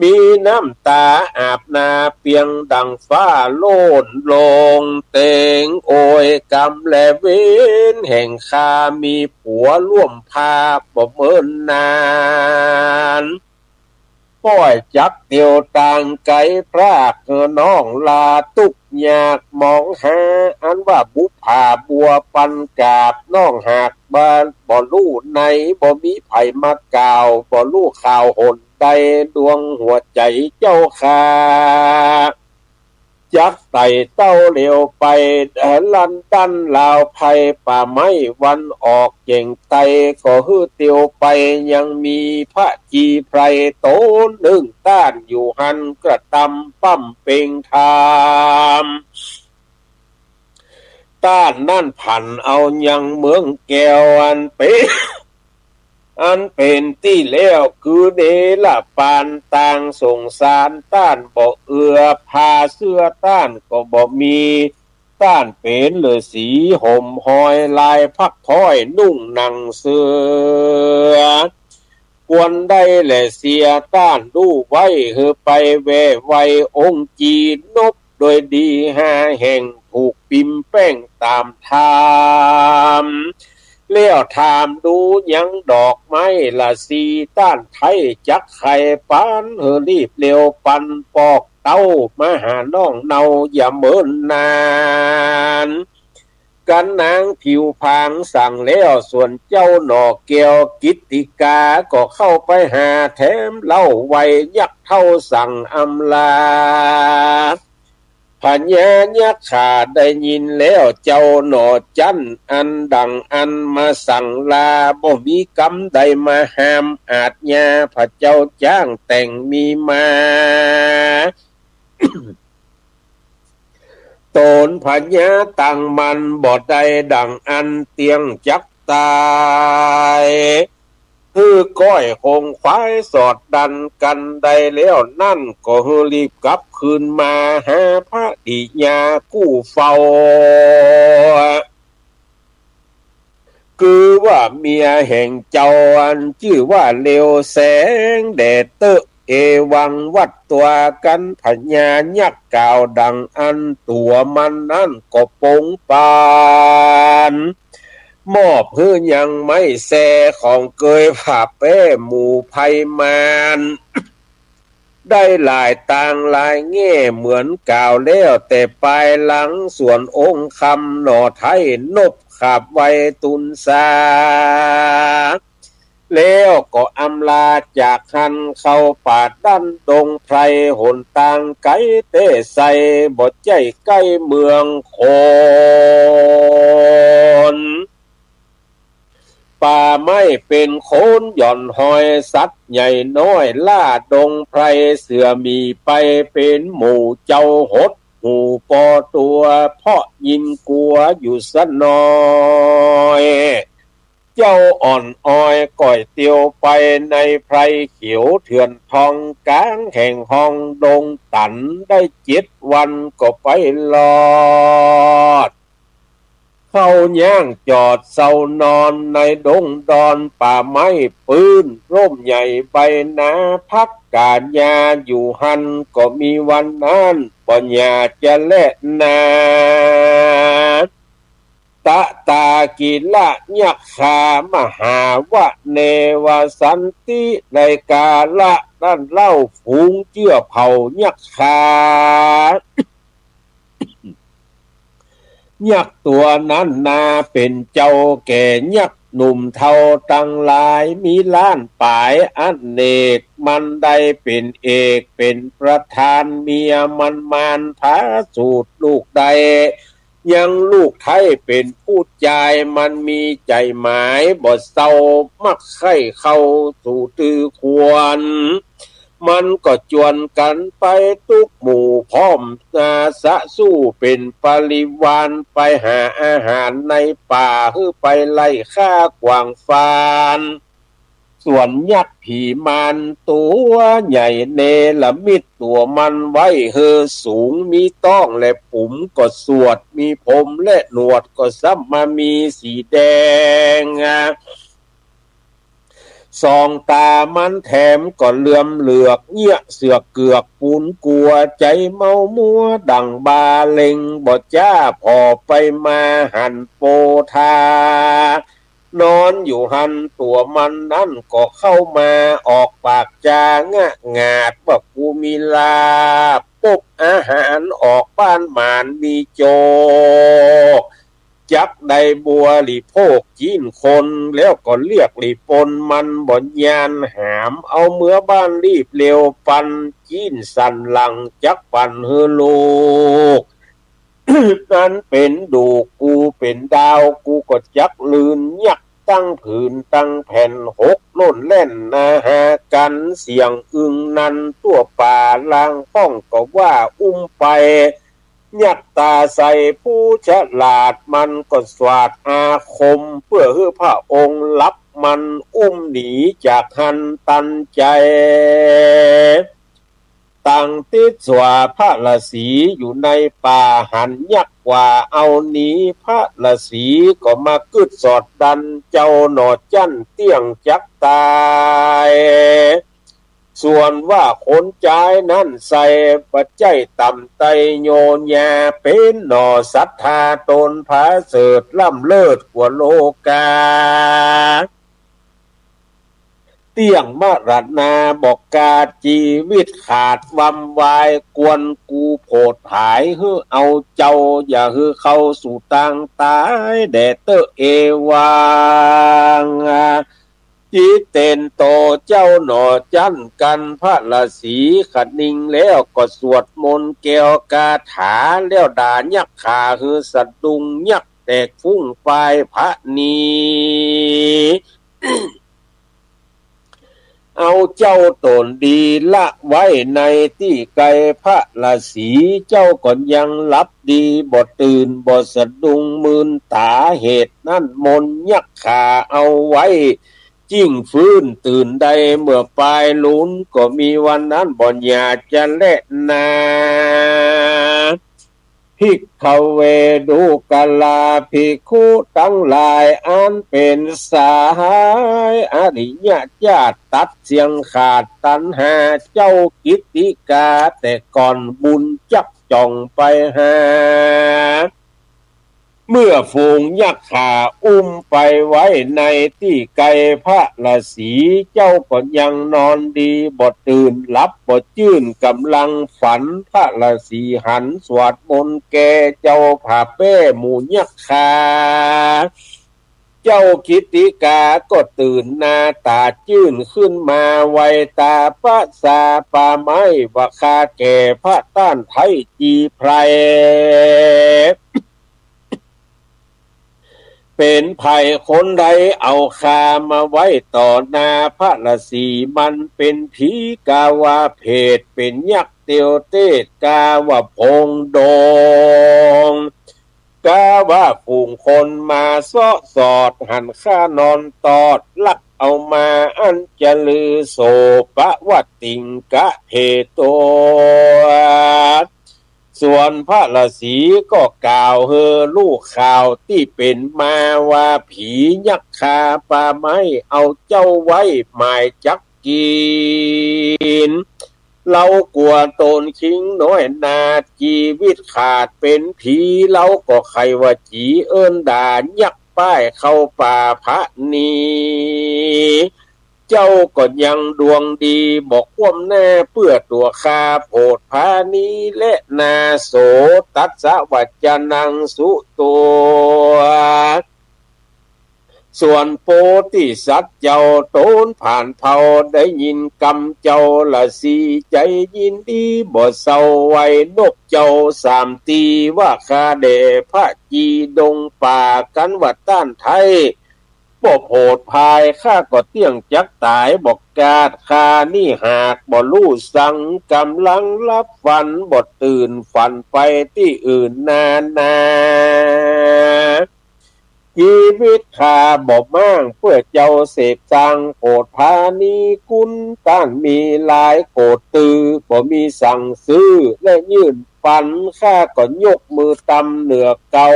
มีน้ำต๋าอาบหน้าเปียงดั่งฟ้าโล้นโลง เตงโอยก๋รรมและเวรแห่งข้า มีผัวร่วมพาบ่เมินนาน ป้อยจักเตียวต่างไก๋พราก น้องลาตุ๊กยากมองหา อันว่าบุปผาบัวปันกาบ น้องหากบ่ บ่ฮู้ใน บ่มีใผมากล่าว บ่ฮู้ข่าวหนใด ดวงหัวใจ๋เจ้าข้า จักไต่เต้าเหลียวไป เอ่อ ลันดันลาวไพร่ ป่าไม้วันออกเจียงใต้ ก็หื้อเตียวไป ยังมีพระจีไพรต๋นนึ่ง ต้านอยู่หั้นกระตำบำเพ็งธรรม ต้านนั้นผันเอายังเมืองแก้วอันเป๋น อันเป๋นตี้แล้ว คือเนรปานต่างสงสาร ต้านบ่เอือ ผ้าเสื้อต้านก็บ่มี ต้านเป๋นฤๅษีห่มหอยลาย พักถ้อยนุ่งหนังเสือ ควรได้แลเสีย ต้านฮู้ไว้ หื้อไปแว่ไหว้องค์จีนนบ โดยดีห้าแห่ง ผูกปิมแป้งต๋ามธรรม แล้วถามดูยังดอกไม้ละสี ต้านไท้จักใค่ปัน หื้อรีบเร็วปันปอกเต้า มาหาน้องเนาอย่าเมินนาน กั๋นนางผิวผางสั่งแล้ว ส่วนเจ้าหน่อแก้วกิตติกา ก็เข้าไปหาแถมเล่าไว้ ยักษ์เฒ่าสั่งอำลา พญายักขาได้ยินแล้ว เจ้าหน่อจั้นอันดั่งอั้นมาสั่งลา บ่มีกำใดมาห้ามอาชญา พระเจ้าจ้างแต่งมีมา ต๋นพญาตั้งมั่นบ่ได้ดั่งอั้น เตี้ยงจักต๋าย หื้อก้อยคงควายสอดดันกั๋นได้แล้วนั้น ก็หื้อรีบกลับคืนมาหาพระปิยากู้เฝ้า คือว่าเมียแห่งเจ้าอันจื้อว่าเลวแสงแด่เต๊อะ เอวัง วัตตวา กั๋นพญายักษ์กล่าวดั่งอั้น ตั๋วมันนั้นก็ปงปาน มอบหื้อยังไม้แซของเกยผ้าแป๊หมู่ไพร่มาร ได้หลายตางหลายแง่เหมือนกล่าวแล้วแต่ปายหลัง ส่วนองค์คำหน่อไท้นบขาบไว้ตุนสา แล้วก็อำลาจากหั้นเข้าป่าดั้นดงไพร หนตางไก๋แต๊ไส้ บ่ใจ้ใก้เมืองคน ป่าไม้เป๋นโคนหย่อนหอย สัตว์ใหญ่น้อยล่าดงไพร เสือหมีไปเป๋นหมู่ เจ้าหดหู่ปอตั๋ว เพราะยินกั๋วอยู่สักหน่อย เจ้าอ่อนออยก้อยเตียวไป ในไพรเขียวเถื่อนทอง ก๋างแห่งฮองดงตัน ได้เจ็ดวันก็ไปรอด เข้าย่างจอดเซานอนในดงดอนป่าไม้ปื้น ร่มใหญ่ใบหนา พักก๋านยาอยู่หั้น ก็มีวันนั้นบ่อยากจะแลนา ตะตากิละยักขามหาวะเนวสันติ ในกาละนั้นเล่าฝูงเจื้อเผ่ายักขา ยักษ์ตั๋วนั้นนาเป๋นเจ้าแก่ยักษ์หนุ่มเฒ่าตังหลาย มีล้านป๋ายอเนก มันได้เป๋นเอกเป๋นประธาน เมียมันมานผาสูตรลูกได้ ยังลูกไท้เป๋นผู้จาย มันมีใจ๋หมายบ่เซา มักใค่เข้าสู่ตื้อควร มันก็จวนกั๋นไปตุ๊กหมู่พร้อม อาสาสู้เป๋นปริวาร ไปหาอาหารในป่า หื้อไปไล่ฆ่ากวางฟาน ส่วนยักษ์ผีมารตั๋วใหญ่เนรมิตตั๋วมันไว้หื้อสูง มีต้องและปุ๋มก็สวด มีผมและหนวดก็ซ้ำมามีสีแดง ส่องต๋ามันแถมก็เหลือมเหลือก เยียะเสือกเกือกปูนกั๋ว ใจ๋เมามัวดั่งบาเล็ง บ่จ๊าผ่อไปมาหันโปธา นอนอยู่หั้นตั๋วมันนั้นก็เข้ามา ออกปากจ๋างะหงาดว่า กูมีลาบ ปุ๊บอาหารออกบ้านหมานมีโจก จักได้บริโภคจีนคน แล้วก็เรียกหลีปนมันบ่ยานหาม เอาเมือบ้านรีบเร็วปัน จีนสันหลังจักปันหื้อลูก นั้นเป๋นดูก กูเป๋นดาว กูก็จักลืน ยักษ์ตั้งผืนตั้งแผ่น หกล่นแล่นนาหากั๋น เสียงอึงนันทั่วป่า ลางป้องก็ว่าอุ้มไป ยักษ์ต๋าใสผู้ฉลาด มันก็สวาทอาคม เปื้อหื้อพระองค์หลับ มันอุ้มหนีจากหั้นตันใจ๋ ตังติดสัวพระราศีอยู่ในป่า หันยักษ์กว่าเอาหนี พระราศีก็มากึ๊ดสอดดัน เจ้าหน่อจั้นเตี้ยงจักต๋าย ส่วนว่าคนจายนั้นใส่บ่ใจ้ต่ำไต้โยญา เป๋นหน่อศรัทธาต๋นผาเสริฐ ล้ำเลิศกว่าโลกา เตี้ยงมรณาบอกกาด จีวิตขาดวำวาย กวนกูโผดผาย หื้อเอาเจ้า อย่าหื้อเข้าสู่ตางต๋าย แด่เต๊อะเอวัง จิตเตนโต เจ้าหน่อจั้นกั๋น พระราศีขะนิงแล้วก็สวดมนต์แก้วคาถา แล้วด่ายักขาหื้อสะดุ้ง ยักแตกฟุ้งปายผะหนี เอาเจ้าต๋นดีละไว้ในตี้ไกล พระราศีเจ้าก็ยังหลับดี บ่ตื่นบ่สะดุ้งมึนต๋า เหตุนั้นมนต์ยักขาเอาไว้ จึงฟื้นตื่นได้เมื่อปายลุน ก็มีวันนั้นบ่อย่าจะแลนา ภิกขเว ดูกราภิกขุตังหลาย อันเป๋นสหายอริยเจ้า ตัดเสี้ยงขาดตัณหา เจ้ากิตติกาแต่ก่อนบุญจักจ่องไปหา เมื่อฝูงยักขาอุ้มไปไว้ในตี้ไกล พระราศีเจ้าก็ยังนอนดีบ่ตื่น หลับบ่จื้นก๋ำลังฝัน พระราศีหันสวดมนต์แก้เจ้าผ่าแป้หมู่ยักขา เจ้ากิตติกาก็ตื่นหน้าต๋าจื้นขึ้นมาไวต๋า ประสาป่าไม้ว่าข้าแก่พระต้านไท้จีไพร เป๋นใผคนใดเอาข้ามาไว้ต่อหน้าพระราศี มันเป๋นผีกาว่าเผต เป๋นยักษ์เตียวเตศ กาว่าโพงดง กาว่าฝูงคนมาเซาะสอด หันข้านอนตอด ลักเอามาอันจะลือ โสปะวะติงกะเผโต ส่วนพระราศีก็กล่าวหื้อฮู้ข่าวตี้เป๋นมาว่า ผียักขาป่าไม้เอาเจ้าไว้หมายจักกิ๋น เฮากั๋วต๋นคิงน้อยนา จีวิตขาดเป๋นผี เฮาก็ใค่ว่าจีเอิ้นด่ายักป้ายเข้าป่าผะหนี เจ้าก็ยังดวงดีบ่คว่ำหน้าเปื้อตั๋วข้าโผดผานี้แลนา โส ตัสสะวัจจานังสุโต ส่วนโพธิสัตว์เจ้าต๋นผ่านเผ่าได้ยินกำเจ้าราศี ใจ๋ยินดีบ่เศร้า ไหว้นบเจ้าสามตีว่า ข้าแด่พระจีดงป่า กั๋นว่าต้านไท้ บ่โผดผาย ข้าก็เตี้ยงจักต๋ายบ่กาด ข้านี้หากบ่ฮู้สัง ก๋ำลังหลับฝันบ่ตื่น ฝันไปตี้อื่นนานา จีวิตข้าบ่ม้างเปื้อเจ้าเสพสัง โผดผานี้กุนต้านมีหลายโกดตื้อ บ่มีสังซื้อและยื่นปั๋น ข้าก็ยกมือตำเหนือเก่า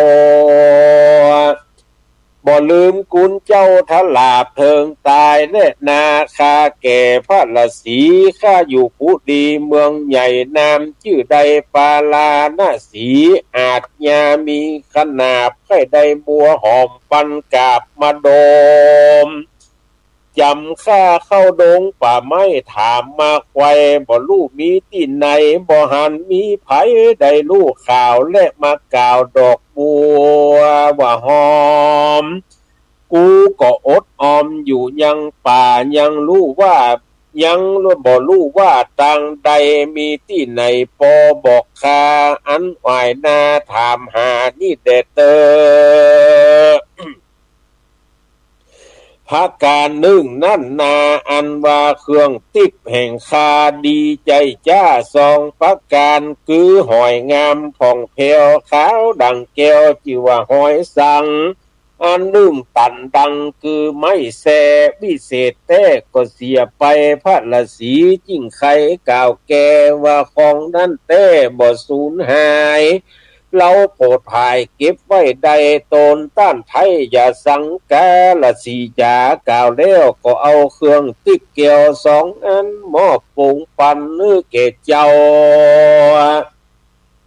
บ่ลืมกุณเจ้าทราบเถิงต๋ายแลนา ข้าแก่พระราศี ข้าอยู่กุฏิเมืองใหญ่ นามจื้อใด ปาราณสี อาชญามีขนาบ ใค่ได้บัวหอมปันกาบมาดม จ๋ำข้าเข้าดงป่าไม้ ถามมาไขว่ บ่ฮู้มีตี้ไหน บ่หันมีใผได้ฮู้ข่าว และมากล่าวดอกบัวว่าหอม กูก็อดออมอยู่ยังป่า ยังฮู้ว่า ยังบ่ฮู้ว่าตางใด มีตี้ไหนปอบอกข้า อันหวายหน้าถามหานี่แด่เต๊อะ ประก๋านนึ่งนั้นนา อันว่าเครื่องติ๊บแห่งข้าดีใจ๋จ๊า สองประก๋าน คือหอยงามผ่องแผ้ว ขาวดังแก้ว จื้อว่าหอยสัง อันนึ่งตันดัง คือไม้แส้ วิเศษแต๊ก็เสียไป พระราศีจึ่งใค่กล่าวแก่ ว่าของนั้นแต๊บ่สูญหาย เฮาโผดผายเก็บไว้ได้ ต๋นต้านไท้อย่าสังกา ราศีจ๋า กล่าวแล้วก็เอาเครื่องติ๊บแก้วสองอัน มอบปงปันหื้อแก่เจ้า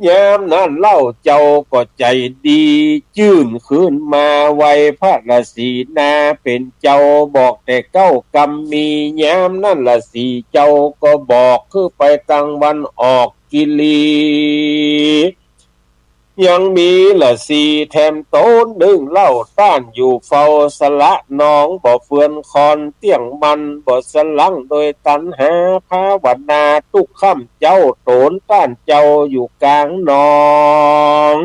ยามนั้นเล่าเจ้าก็ใจ๋ดี จื้นคืนมาไหว้พระราศีนาเป๋นเจ้า บอกแต่เก๊ากำมี ยามนั้นราศีเจ้าก็บอก คือไปตางวันออกกิรี ยังมีราศีแถมต๋นนึ่งเล่า ต้านอยู่เฝ้าสระหนอง บ่เฟือนคอนเตี้ยงมั่น บ่สะหลั้งโดยตัณหา ภาวนาตุ๊กค่ำเจ๊า ต๋นต้านเจ้าอยู่ก๋างหนอง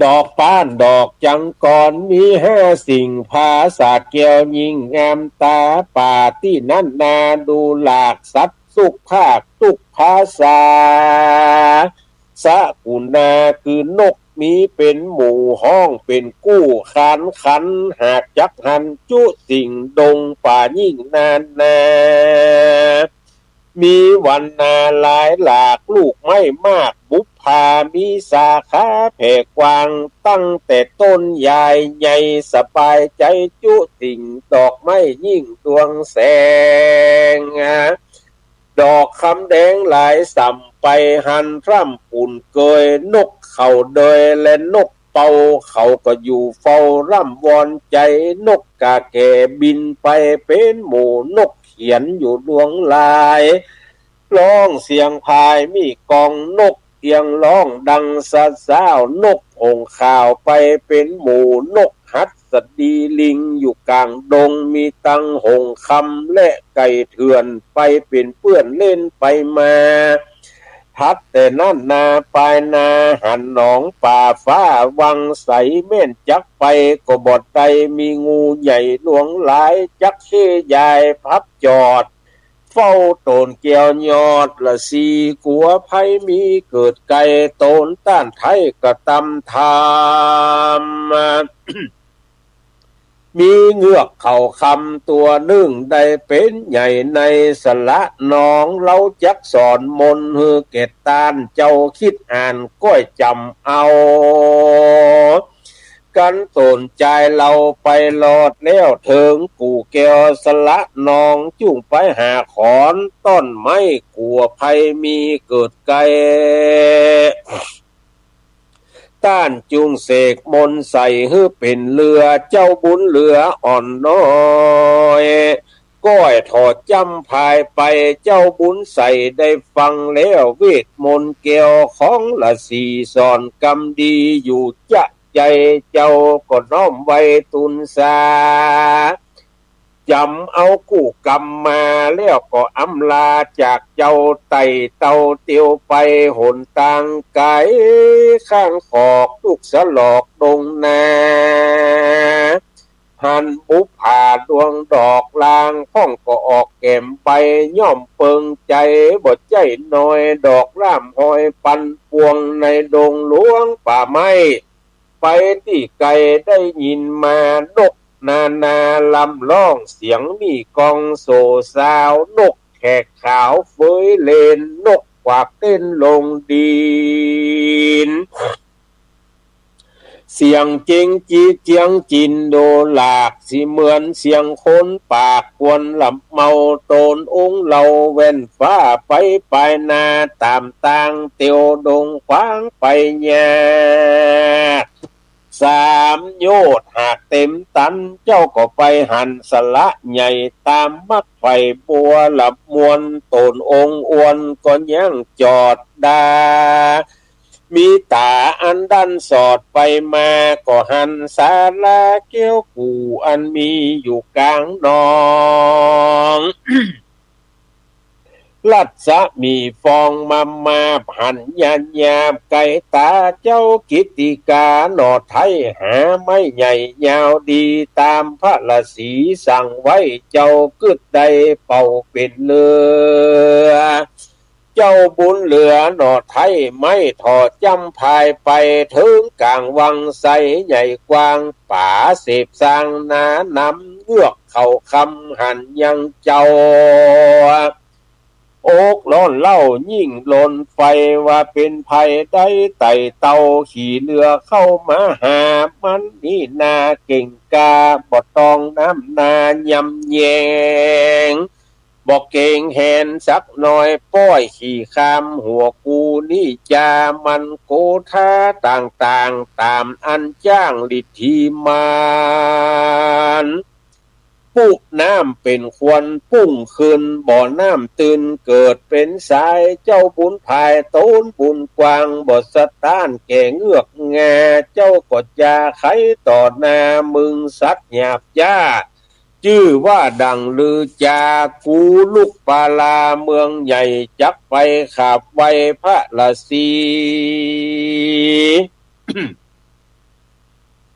ดอกป๊านดอกจังกร มีห้าสิ่ง ผาสาแก้วยิ่งงามต๋า ป่าตี้นั้นนาดูหลาก สัตว์ตุ๊กภาคตุ๊กภาษา สกุณา คือนกมีเป๋นหมู่ ฮ้องเป๋นกู้ คานขัน หากจักหันจุสิ่ง ดงป่ายิ่งนานา มีวรรณาหลายหลาก ลูกไม้มาก บุปผา มีสาขาแผ่กว้าง ตั้งแต่ต้นยายใหญ่ สบายใจ๋จุสิ่ง ดอกไม้ยิ่งดวงแสง ดอกคำแดงหลายส่ำไป หันร่ำปุ่นเกย นกเขาเดยและนกเป่า เขาก็อยู่เฝ้าร่ำวอนใจ๋ นกกาแก่บินไปเป๋นหมู่ นกเขียนอยู่ดวงลาย ร้องเสียงพายมีกอง นกเอียงร้องดังสะซ้าว นกหงส์ขาวไปเป๋นหมู่ นกหัสดีลิงอยู่ก๋างดง มีตังหงส์คำและไก่เถื่อน ไปเป๋นเปื้อนเล่นไปมา ถัดแต่นั้นนาปายนา หันหนองป่าฟ้าวังใส แม่นจักไปก็บ่ได้ มีงูใหญ่หลวงหลาย จักเฮยายพับจอด เฝ้าต๋นแก้วยอดราศี กั๋วภัยมีเกิดใก้ ต๋นต้านไท้กระตำธรรม มีเงือกเขาคำตั๋วนึ่ง ได้เป๋นใหญ่ในสระหนอง เฮาจักสอนมนต์หื้อแก่ต้าน เจ้าคิดอ่านก้อยจ๋ำเอา กันต๋นจายเฮาไปรอดแล้ว เถิงกู่แก้วสระหนอง จุ่งไปหาขอนต้นไม้ กั๋วภัยมีเกิดใก้ ต้านจุ่งเสกมนต์ใส่หื้อเป๋นเฮือ เจ้าบุญเหลืออ่อนน้อย ก้อยถอดจ้ำพายไป เจ้าบุญใส่ได้ฟังแล้ว เวทมนต์แก้วของราศี สอนกำดีอยู่จะใจ๋ เจ้าก็น้อมไว้ตูนสา จ๋ำเอากู้กำมา แล้วก็อำลาจากเจ้า ไต่เต้าเตียวไปหนตางไก๋ ข้างขอกตุ๊กสลอกดงนา หันบุปผาดวงดอกลาง พ่องก็ออกแก้มใบ ย่อมเปิงใจ๋บ่ใจ้น้อย ดอกร่ามหอยปันปวง ในดงหลวงป่าไม้ ไปตี้ไก๋ได้ยินมา นกนานาลำร้อง เสียงมีกองโสสาว นกแขกขาวเฟยเลน นกกวากเต้นลงดิน เสียงเจ๊งจี๊ดเสียงจินโดหลาก สิเหมือนเสียงคนปากควรหลับเมา โตนองค์เหล่าแว่นฟ้าไปปายนา ต๋ามตางเตียวดงขวางไปยาก สามโยชน์หากเต็มตัน เจ้าก็ไปหันสละใหญ่ ต๋ามมักไผ่บัวหลับมวล โตนองค์อ้วนก็ยังจอดดา มีต๋าอันดันสอดไปมา ก็หันศาลาเกี้ยวกู่อันมีอยู่กลางหนอง รัศมีฟองมามาบหันหยาบหยาบ ไกลต๋าเจ้ากิตติกาหน่อไท้ หาไม้ใหญ่ยาวดี ต๋ามพระราศีสั่งไว้ เจ้ากึ๊ดได้เป่าเป๋นเรือ เจ้าบุญเหลือหน่อไท้ ไม้ถ่อจ้ำพายไป เถิงก๋างวังไซใหญ่กว้าง ป๋าเสพสางหนานำ เงือกเขาคำหันยังเจ้า อกร้อนเล่ายิ่งลนไฟ ว่าเป๋นใผได้ไต่เต้า ขี่เรือเข้ามาหา มันนี่นาเก่งกล้า บ่ต้องน้ำหน้ายำแยง บ่เกรงแหนสักหน่อย ป้อยขี่ข้ามหัวกูนี่จา มันโกธาต่างๆ ต๋ามอันจ้างฤทธิมาร ปุน้ำเป๋นควันปุ้งขึ้น บ่อน้ำตื่นเกิดเป๋นสาย เจ้าบุญผายโตนบุญกว้าง บ่สะต้านแก่เงือกงา เจ้าก็จาไขต่อหน้า มึงสัตว์หยาบจ้า จื้อว่าดังลือจา กูลุกปาลาเมืองใหญ่ จักไปขาบไหว้พระราศี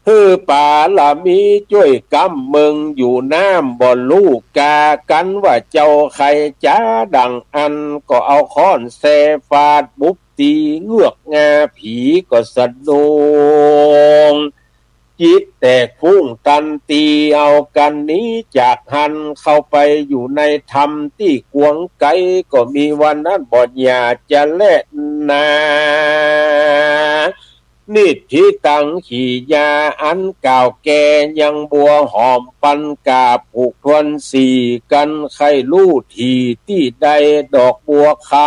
หื้อปารามีจ้วยก๊ำเมืองอยู่น้ำบ่ฮู้กา กันว่าเจ้าใค่จ๋าดังอั้น ก็เอาค้อนแส้ฟาดบุบตี เงือกงาผีก็สะดุ้ง จิตแตกฟุ้งตันตี เอากั๋นหนีจากหั้น เข้าไปอยู่ในถ้ำตี้กวางไก๋ ก็มีวันนั้นบ่อย่าจะแลนา นิทธิตัง ขีญาอันกล่าวแก่ ยังบัวหอมปันกาบ ผูกถ้วนสี่ กันใค่ฮู้ที่ตี้ใด ดอกบัวคำ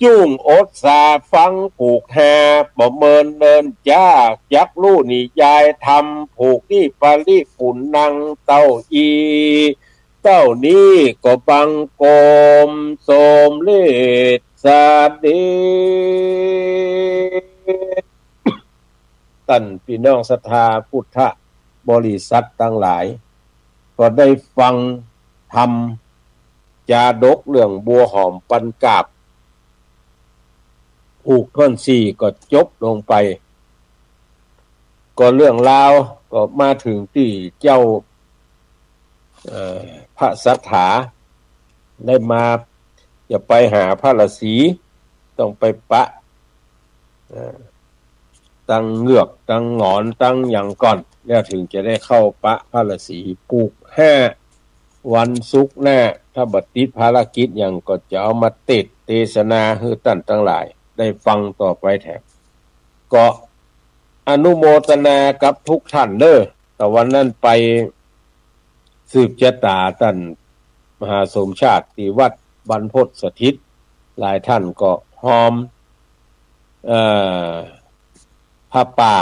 จุ่งอดสาฟังผูกห้า ประเมินเนินจ้า จักฮู้นิยายธรรม ผูกนี่ปริปุณณัง เต้าอี้ เต้านี้ก็บังคมสมเร็จสำเร็จ ต้านปี้น้องศรัทธาพุทธบริษัทตังหลาย ก็ได้ฟังธรรมจาดกเรื่องบัวหอมปันกาบ ผูกถ้วนสี่ก็จบลงไป ก็เรื่องราวก็มาเถิงตี้เจ้า เอ่อ พระสัตถาได้มา จะไปหาพระราศี ต้องไปปะ เอ่อ ตังเงือกตังหงอนตังหยังก่อน แล้วเถิงจะได้เข้าปะพระราศี ผูกห้า วันศุกร์หน้า ถ้าบ่ติดภารกิจหยังก็จะเอามาเตสน์เตสนาหื้อต้านตังหลายได้ฟังต่อไปแถม ก็อนุโมทนากับทุกท่านเด้อ ตะวันนั้นไปสืบจะต๋าต้านมหาสมชาติตี้วัดบรรพตสถิต หลายท่านก็ฮอม เอ่อ ผ้าป่า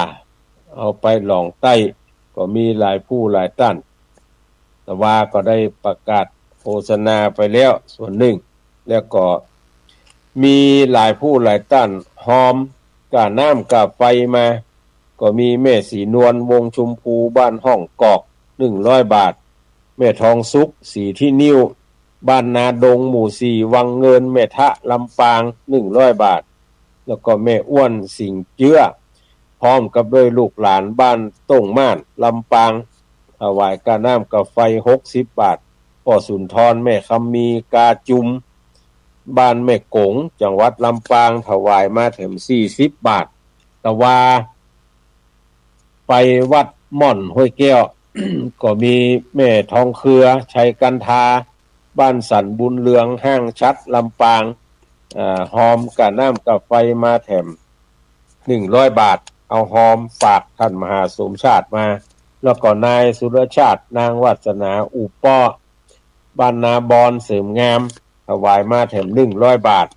เอาไปหล่องไต้ ก็มีหลายผู้หลายต้าน แต่ว่าก็ได้ประกาศโฆษณาไปแล้วส่วนนึ่ง แล้วก็มีหลายผู้หลายต้านฮอมก้าน้ำก้าไฟมา ก็มีแม่ศรีนวล วงชมพู บ้านห้องกอก หนึ่งร้อยบาท แม่ทองสุข ศรีที่นิ้ว บ้านนาดง หมู่สี่ วังเงิน แม่ทะ ลำปาง หนึ่งร้อยบาท แล้วก็แม่อ้วน สิงห์เจื้อ พร้อมกับด้วยลูกหลานบ้านต้งม่าน ลำปาง ถวายก้าน้ำก้าไฟ หกสิบบาท ป้อสุนทร แม่คำมี กาจุม บ้านแม่กง จังหวัดลำปาง ถวายมาแถม สี่สิบบาท แต่ว่าไปวัดม่อนห้วยแก้ว ก็มีแม่ทองเครือ ชัยกันธา บ้านสันบุญเรือง ห้างฉัตร ลำปาง อ่า ฮอมก้าน้ำก้าไฟมาแถม หนึ่งร้อยบาท เอาฮอมฝากต้านมหาสมชาติมา แล้วก็นายสุรชาติ นางวาสนา อุปป้อ บ้านนาบอน เสริมงาม ถวายมาแถมหนึ่งร้อยบาท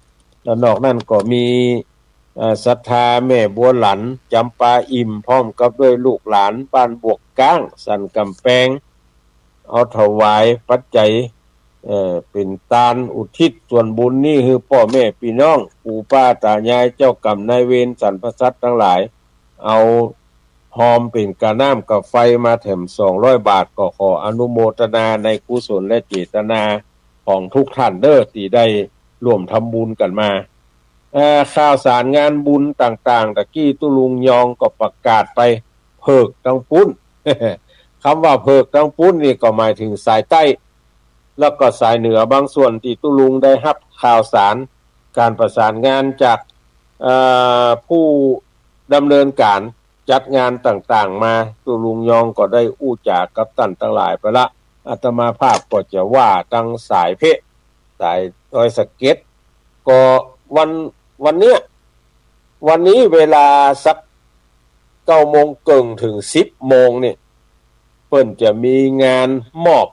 แล้วนอกนั้นก็มี เอ่อ ศรัทธาแม่บัวหลัน จำปาอิ่ม พร้อมกับด้วยลูกหลานบ้านบวกก้าง สันก๋ำแปง เอาถวายปัจจัย เอ่อ เป๋นตานอุทิศส่วนบุญนี้หื้อป้อแม่ปี้น้อง ปู่ป้าต๋ายาย เจ้ากรรมนายเวร สรรพสัตว์ตังหลาย เอาฮอมเป๋นก๋าน้ำก๋าไฟมาแถมสองร้อยบาท ก็ขออนุโมทนาในกุศลและเจตนาของทุกท่านเด้อ ตี้ได้ร่วมทำบุญกั๋นมา เอ่อ ข่าวสารงานบุญต่างๆ ตะกี้ตุ๊ลุงยองก็ประกาศไป เผิกตังปุ้น กำว่าเผิกตังปุ้นนี่ก็หมายเถิงสายใต้ แล้วก็สายเหนือบางส่วนตี้ตุ๊ลุงได้ฮับข่าวสารก๋านประสานงานจาก เอ่อ ผู้ดำเนินก๋านจัดงานต่างๆ มา ตุ๊ลุงยองก็ได้อู้จ๋ากับต้านตังหลายไปละ อาตมาภาพก็จะว่าตังสายเพะ สายดอยสะเก็ด ก็วัน วันเนี้ย วันนี้เวลาสักเก้าโมงเกิ่งเถิงสิบโมงนี่ เปิ้นจะมีงานมอบ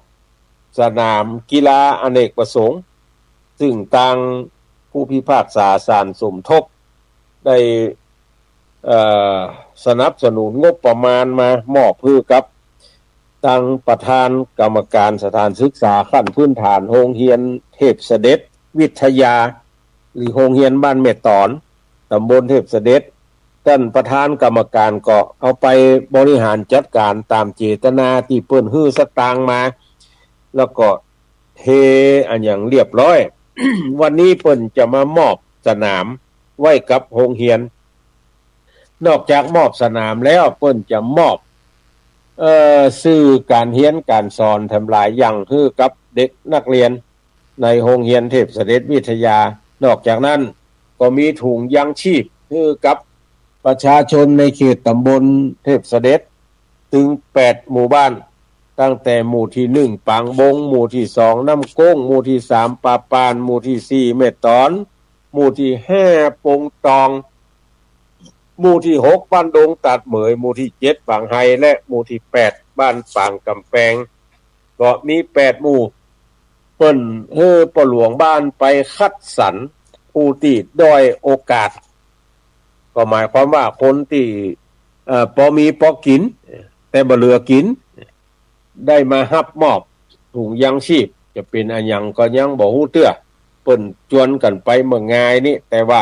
สนามกีฬาอเนกประสงค์ ซึ่งตางผู้พิพากษาศาลสมทบได้ เอ่อ สนับสนุนงบประมาณมามอบหื้อกับตางประธานกรรมการสถานศึกษาขั้นพื้นฐานโฮงเฮียนเทพเสด็จวิทยา หรือโฮงเฮียนบ้านแม่ต๋อน ต๋ำบลเทพเสด็จ ต้านประธานกรรมการก็เอาไปบริหารจัดก๋านต๋ามเจตนาตี้เปิ้นหื้อสตางค์มา แล้วก็เทอะหยังเรียบร้อย วันนี้เปิ้นจะมามอบสนามไว้กับโฮงเฮียน นอกจากมอบสนามแล้วเปิ้นจะมอบ เอ่อ สื่อก๋านเฮียนก๋านสอนแถมหลายอย่างหื้อกับเด็กนักเฮียนในโฮงเฮียนเทพเสด็จวิทยา นอกจากนั้นก็มีถุงยางชีพหื้อกับประชาชนในเขตต๋ำบลเทพเสด็จ ตึงแปดหมู่บ้าน ตั้งแต่หมู่ตี้หนึ่งปางบง หมู่ตี้สองน้ำโก๊ง หมู่ตี้สามป่าป่าน หมู่ตี้สี่แม่ต๋อน หมู่ตี้ห้าปงตอง หมู่ตี้หกบ้านดงตาดเหมย หมู่ตี้เจ็ดปางไฮ และหมู่ตี้แปดบ้านปางก๋ำแปง ก็มีแปดหมู่ เปิ้นหื้อป้อหลวงบ้านไปคัดสรรผู้ตี้ด้อยโอกาส ก็หมายความว่าคนตี้ เอ่อ ปอมีปอกิ๋น แต่บ่เหลือกิ๋น ได้มาฮับมอบถุงยางชีพ จะเป๋นอะหยังก็ยังบ่ฮู้เตื้อ เปิ้นจวนกั๋นไปเมื่องายนี้ แต่ว่า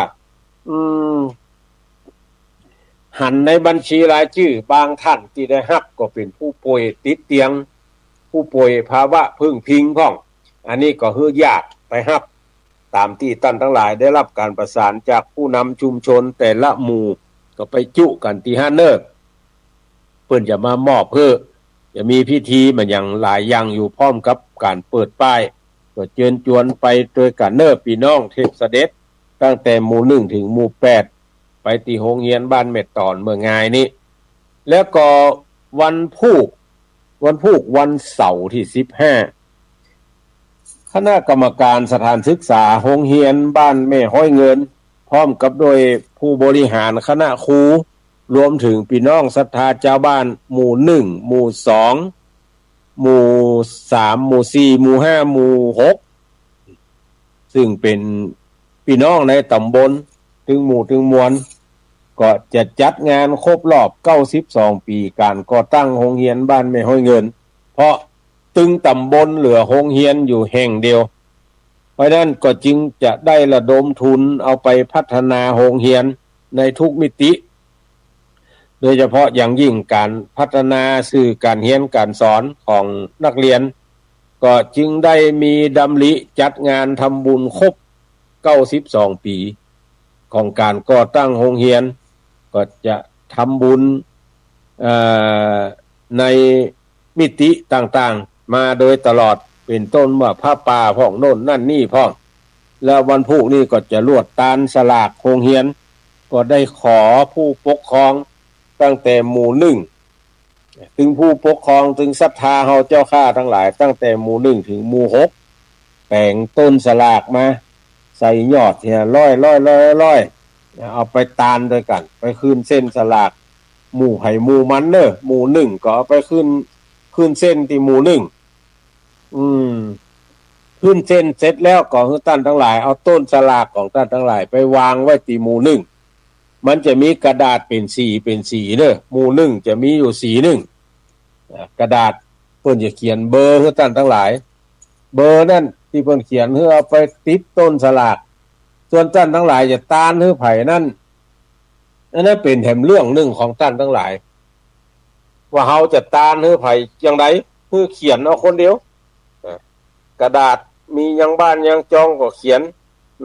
อืม หันในบัญชีรายจื้อบางต้านตี้ได้ฮับก็เป๋นผู้ป่วยติดเตียง ผู้ป่วยภาวะพึ่งพิงพ่อง อันนี้ก็หื้อญาติไปฮับ ต๋ามตี้ต้านตังหลายได้ฮับก๋านประสานจากผู้นำชุมชนแต่ละหมู่ ก็ไปจุกั๋นตี้หั้นเน่อ เปิ้นจะมามอบหื้อ จะมีพิธีมาหยังหลายอย่างอยู่พร้อมกับก๋านเปิดป้าย ก็เจิญจวนไปตวยกั๋นเน่อปี้น้องเทพเสด็จ ตั้งแต่หมู่หนึ่งเถิงหมู่แปด ไปตี้โฮงเฮียนบ้านแม่ต๋อนเมื่องายนี้ แล้วก็วันพูก วันพูกวันเสาร์ตี้สิบห้า คณะกรรมการสถานศึกษาโฮงเฮียนบ้านแม่ฮ้อยเงิน พร้อมกับด้วยผู้บริหารคณะครู รวมเถิงปี้น้องศรัทธาจาวบ้านหมู่หนึ่ง หมู่สอง หมู่สาม หมู่สี่ หมู่ห้า หมู่หก ซึ่งเป๋นปี้น้องในต๋ำบลตึงหมู่ตึงมวล ก็จะจัดงานครบรอบเก้าสิบสองปี๋ก๋านก่อตั้งโฮงเฮียนบ้านแม่ฮ้อยเงิน เพราะตึงต๋ำบลเหลือโฮงเฮียนอยู่แห่งเดียว เพราะฉะนั้นก็จึงจะได้ระดมทุนเอาไปพัฒนาโฮงเฮียนในทุกมิติ โดยเฉพาะอย่างยิ่งก๋านพัฒนาสื่อก๋านเฮียนก๋านสอนของนักเฮียน ก็จึงได้มีดำริจัดงานทำบุญครบเก้าสิบสองปี๋ของก๋านก่อตั้งโฮงเฮียน ก็จะทำบุญ เอ่อ ในมิติต่างๆ มาโดยตลอด เป๋นต้นว่าผ้าป่าพ่องโน่นนั่นนี่พ่อง แล้ววันพูกนี้ก็จะลวดตานสลากโฮงเฮียน ก็ได้ขอผู้ปกครองตั้งแต่หมู่หนึ่ง ตึงผู้ปกครอง ตึงศรัทธาเฮาเจ้าข้าตังหลาย ตั้งแต่หมู่หนึ่งเถิงหมู่หก แป๋งต้นสลากมา ใส่ยอดเหียร้อยร้อยร้อยร้อย เอาไปตานตวยกั๋น ไปคืนเส้นสลาก หมู่ใผหมู่มันเน่อ หมู่นึ่งก็เอาไปขึ้น ขึ้นเส้นตี้หมู่นึ่ง อืม ขึ้นเส้นเสร็จแล้วก็หื้อต้านตังหลายเอาต้นสลากของต้านตังหลายไปวางไว้ตี้หมู่นึ่ง มันจะมีกระดาษเป๋นสีเป๋นสีเน่อ หมู่นึ่งจะมีอยู่สีนึ่ง อ่า กระดาษเปิ้นจะเขียนเบอร์หื้อต้านตังหลาย เบอร์นั้นตี้เปิ้นเขียนหื้อเอาไปติดต้นสลาก ส่วนต้านตังหลายจะตานหื้อใผนั้น อันนั้นเป๋นแหมเรื่องนึ่งของต้านตังหลาย ว่าเฮาจะตานหื้อใผอย่างใด หื้อเขียนเอาคนเดียว อ่ะ กระดาษมียังบ้านยังจองก็เขียน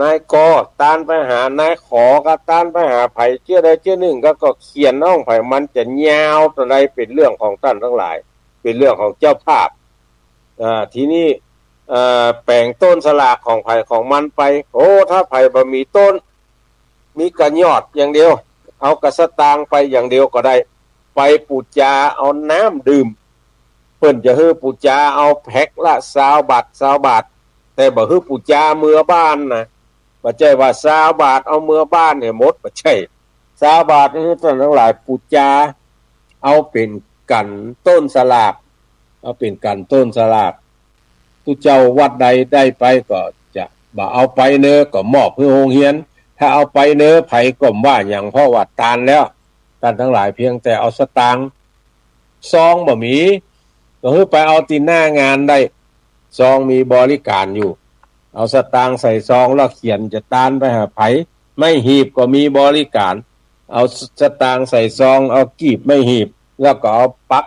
นายกอตานไปหานายขอ ก็ตานไปหาใผเจื้อใดเจื้อนึ่ง ก็ ก็เขียนของใผ มันจะยาวเต้าใดเป๋นเรื่องของต้านตังหลาย เป๋นเรื่องของเจ้าภาพ อ่า ทีนี้ เอ่อ แป๋งต้นสลากของใผของมันไป โอ้ ถ้าใผบ่มีต้น มีกะยอดอย่างเดียว เอากะสตางค์ไปอย่างเดียวก็ได้ ไปปู๋จาเอาน้ำดื่ม เปิ้นจะหื้อปู๋จาเอาแพ็คละซาวบาท ซาวบาท แต่บ่หื้อปู๋จาเมือบ้านนะ บ่ใจ้ว่าซาวบาทเอาเมือบ้านหื้อหมด บ่ใจ้ ซาวบาทหื้อต้านตังหลายปู๋จา เอาเป๋นกั๋นต้นสลาก เอาเป๋นกั๋นต้นสลาก ตุ๊เจ้าวัดใดได้ไปก็จะ บ่เอาไปเน่อก็มอบหื้อโฮงเฮียน ถ้าเอาไปเน่อใผก็บ่ว่าหยัง เพราะว่าตานแล้ว ต้านตังหลายเพียงแต่เอาสตางค์ ซองบ่มี ก็หื้อไปเอาตี้หน้างานได้ ซองมีบริการอยู่ เอาสตางค์ใส่ซองแล้วเขียนจะตานไปหาใผ ไม้หีบก็มีบริการ เอาสตางค์ใส่ซอง เอากีบไม้หีบ แล้วก็เอาปัก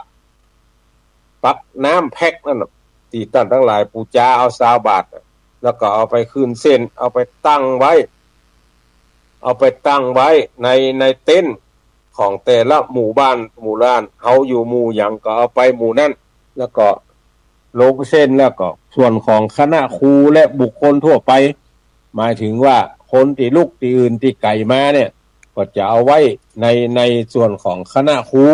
ปักน้ำแพ็คนั้นน่ะ ตี้ต้านตังหลายปู๋จาเอาซาวบาทน่ะ แล้วก็เอาไปขึ้นเส้น เอาไปตั้งไว้ เอาไปตั้งไว้ใน ในเต็นท์ของแต่ละหมู่บ้าน หมู่บ้าน เฮาอยู่หมู่หยังก็เอาไปหมู่นั้น แล้วก็ลงเส้น แล้วก็ส่วนของคณะครูและบุคคลทั่วไป หมายถึงว่าคนตี้ลุกตี้อื่นตี้ไก๋มาเนี่ย ก็จะเอาไว้ใน ในส่วนของคณะครู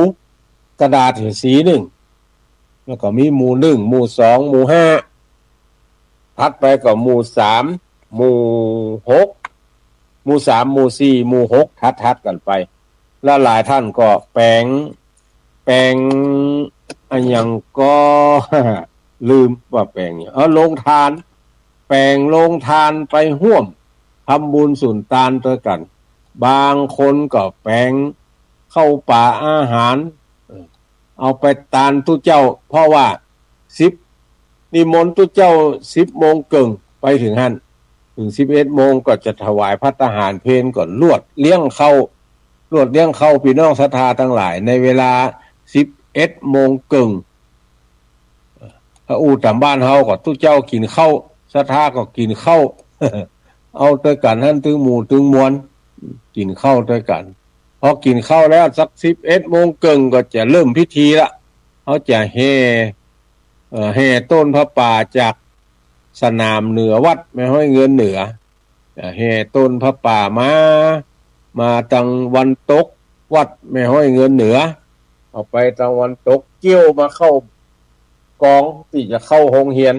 กระดาษสีนึ่ง แล้วก็มีหมู่นึ่ง หมู่สอง หมู่ห้า ถัดไปก็หมู่สาม หมู่หก หมู่สาม หมู่สี่ หมู่หก ถัดๆ กั๋นไป แล้วหลายต้านก็แป๋ง แป๋งอะหยังก็ ลืมว่าแป๋งหยัง เอาโฮงตาน แป๋งโฮงตานไปฮ่วมทำบุญสุนตานตวยกั๋น บางคนก็แป๋งข้าวป๋าอาหาร เออ เอาไปตานตุ๊เจ้า เพราะว่าสิบ นิมนต์ตุ๊เจ้าสิบโมงเกิ่ง ไปเถิงหั้น เถิงสิบเอ็ดโมงก็จะถวายภัตตาหารเพลก่อน ลวดเลี้ยงข้าว ลวดเลี้ยงข้าวปี้น้องศรัทธาตังหลาย ในเวลาสิบเอ็ดโมงเกิ่ง ถ้าอู้ต๋ามบ้านเฮาก็ตุ๊เจ้ากิ๋นข้าว ศรัทธาก็กิ๋นข้าว เอาตวยกั๋นหั้น ตึงหมู่ตึงมวล กิ๋นข้าวตวยกั๋น พอกิ๋นข้าวแล้วสักสิบเอ็ดโมงเกิ่งก็จะเริ่มพิธีละ เขาจะแห่ เอ่อ แห่ต้นผ้าป่าจากสนามเหนือวัดแม่ฮ้อยเงินเหนือ จะแห่ต้นผ้าป่ามา มาตางวันตกวัดแม่ฮ้อยเงินเหนือ เอาไปตางวันตก เกี่ยวมาเข้ากองตี้จะเข้าโฮงเฮียน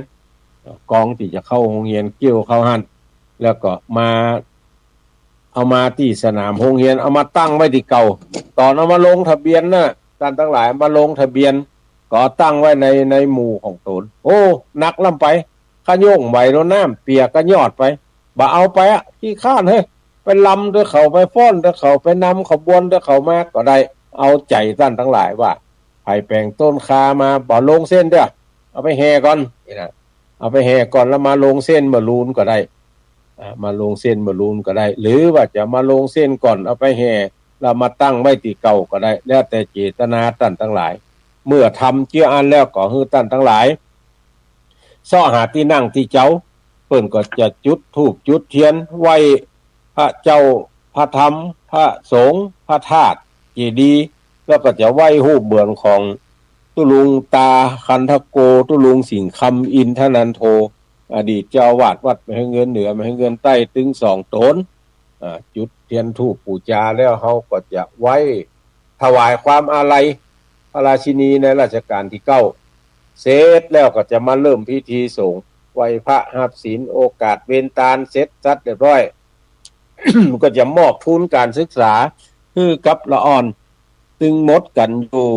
กองตี้จะเข้าโฮงเฮียน เกี่ยวเข้าหั้น แล้วก็มา เอามาตี้สนามโฮงเฮียน เอามาตั้งไว้ตี้เก่า ต๋อนเอามาลงทะเบียนน่ะ ต้านตังหลายมาลงทะเบียน ก็ตั้งไว้ใน ในหมู่ของต๋น โอ้ หนักล้ำไป ข้าโยกไหวแล้ว น้ำเปียกกะยอดไป บ่เอาไปอะ ขี้คร้านเฮ้ย ไปลำตวยเขา ไปฟ้อนตวยเขา ไปนำขบวนตวยเขามาก็ได้ เอาใจ๋ต้านตังหลายว่า ใผแป๋งต้นคามา บ่ลงเส้นเตื้อ เอาไปแห่ก่อน นี่นะ เอาไปแห่ก่อนแล้วมาลงเส้นเมื่อลูนก็ได้ อ่า มาลงเส้นเมื่อลูนก็ได้ หรือว่าจะมาลงเส้นก่อน เอาไปแห่ แล้วมาตั้งไว้ตี้เก่าก็ได้ แล้วแต่เจตนาต้านตังหลาย เมื่อทำเจื้ออั้นแล้วก็หื้อต้านตังหลาย เซาะหาตี้นั่งตี้เจา เปิ้นก็จะจุดธูปจุดเตียน ไหว้พระเจ้า พระธรรม พระสงฆ์ พระธาตุ เจดีย์ แล้วก็จะไหว้ฮูปเหมือนของตุ๊ลุงตาคันธโก ตุ๊ลุงสิงห์คำอินทนันโท อดีตเจ้าอาวาสวัดแม่ฮ้อยเงินเหนือ แม่ฮ้อยเงินใต้ ตึงสองต๋น อ่า จุดเตียนธูปปู๋จาแล้ว เฮาก็จะไหว้ถวายความอาลัยพระราชินีในรัชกาลตี้เก้า เสร็จแล้วก็จะมาเริ่มพิธีสงฆ์ ไหว้พระฮับศีล โอกาสเวนตานเสร็จสัดเรียบร้อย ก็จะมอบทุนการศึกษาหื้อกับละอ่อน ตึงหมดกั๋นอยู่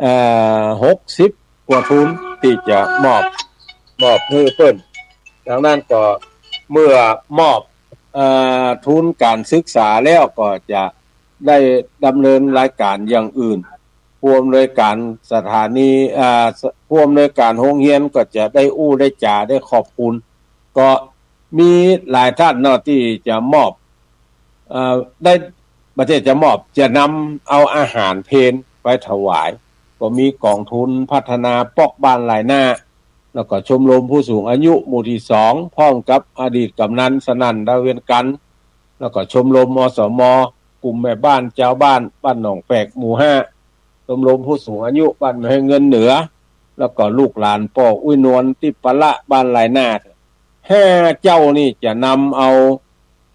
เอ่อ หกสิบกว่าทุนตี้จะมอบ มอบหื้อเปิ้น ดังนั้นก็เมื่อมอบ เอ่อ ทุนก๋านศึกษาแล้วก็จะได้ดำเนินรายก๋านอย่างอื่น ผู้อำนวยก๋านสถานี อ่า ผู้อำนวยก๋านโฮงเฮียนก็จะได้อู้ได้จ๋าได้ขอบคุณ ก็มีหลายต้านเนาะตี้จะมอบ เอ่อ ได้ บ่ใจ้จะมอบ จะนำเอาอาหารเพลไปถวาย ก็มีก๋องทุนพัฒนาป๊อกบ้านลายหน้า แล้วก็ชมรมผู้สูงอายุหมู่ตี้สอง พร้อมกับอดีตกำนันสนั่น ดาวเวียงจันทน์ แล้วก็ชมรม อสม กลุ่มแม่บ้านจาวบ้าน บ้านหนองแฝกหมู่ห้า ชมรมผู้สูงอายุบ้านแม่ห้วยเงินเหนือ แล้วก็ลูกหลานป้ออุ๊ยนวลตี้ปะละบ้านลายหน้า ห้าเจ้านี่จะนำเอา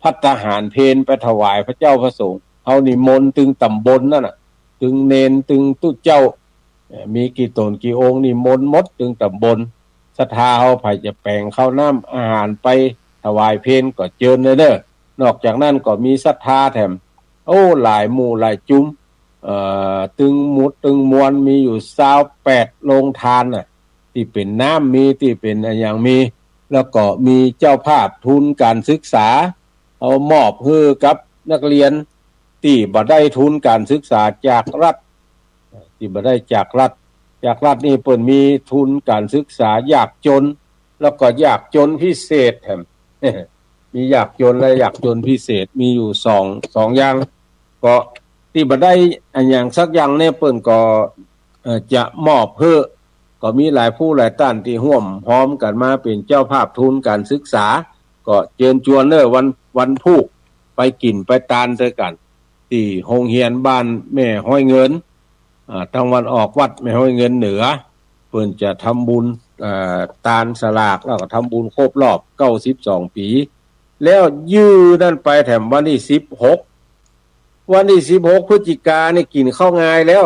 ภัตตาหารเพลไปถวายพระเจ้าพระสงฆ์ เฮานิมนต์ตึงต๋ำบลนั่นน่ะ ตึงเณร ตึงตุ๊เจ้า เอ่อ มีกี่ต๋นกี่องค์ นิมนต์หมดตึงต๋ำบล ศรัทธาเฮาใผจะแป๋งข้าวน้ำอาหารไปถวายเพลก็เจิญเลยเน่อ นอกจากนั้นก็มีศรัทธาแถม โอ้ หลายหมู่หลายจุม เอ่อ ตึงหมุดตึงมวล มีอยู่ซาวแปดโฮงตานน่ะ ตี้เป๋นน้ำมี ตี้เป๋นอะหยังมี แล้วก็มีเจ้าภาพทุนก๋านศึกษา เอามอบหื้อกับนักเฮียนตี้บ่ได้ทุนก๋านศึกษาจากรัฐ ตี้บ่ได้จากรัฐ จากรัฐนี่เปิ้นมีทุนก๋านศึกษายากจน แล้วก็ยากจนพิเศษแถม มียากจนและยากจนพิเศษ มีอยู่สอง สองอย่าง ก็ตี้บ่ได้อะหยังสักอย่างเนี่ย เปิ้นก็ เอ่อ จะมอบหื้อ ก็มีหลายผู้หลายต้านตี้ฮ่วมฮ้อมกั๋นมาเป๋นเจ้าภาพทุนก๋านศึกษา ก็เจิญจวนเน่อ วัน วันพูก ไปกิ๋นไปตานตวยกั๋น ตี้โฮงเฮียนบ้านแม่ห้วยเงิน อ่า ตางวันออกวัดแม่ห้วยเงินเหนือ เปิ้นจะทำบุญ อ่า ตานสลาก แล้วก็ทำบุญครบรอบเก้าสิบสองปี๋ แล้วยื้อนั่นไปแถมวันตี้สิบหก วันตี้สิบหกพฤศจิกานี่กิ๋นข้าวงายแล้ว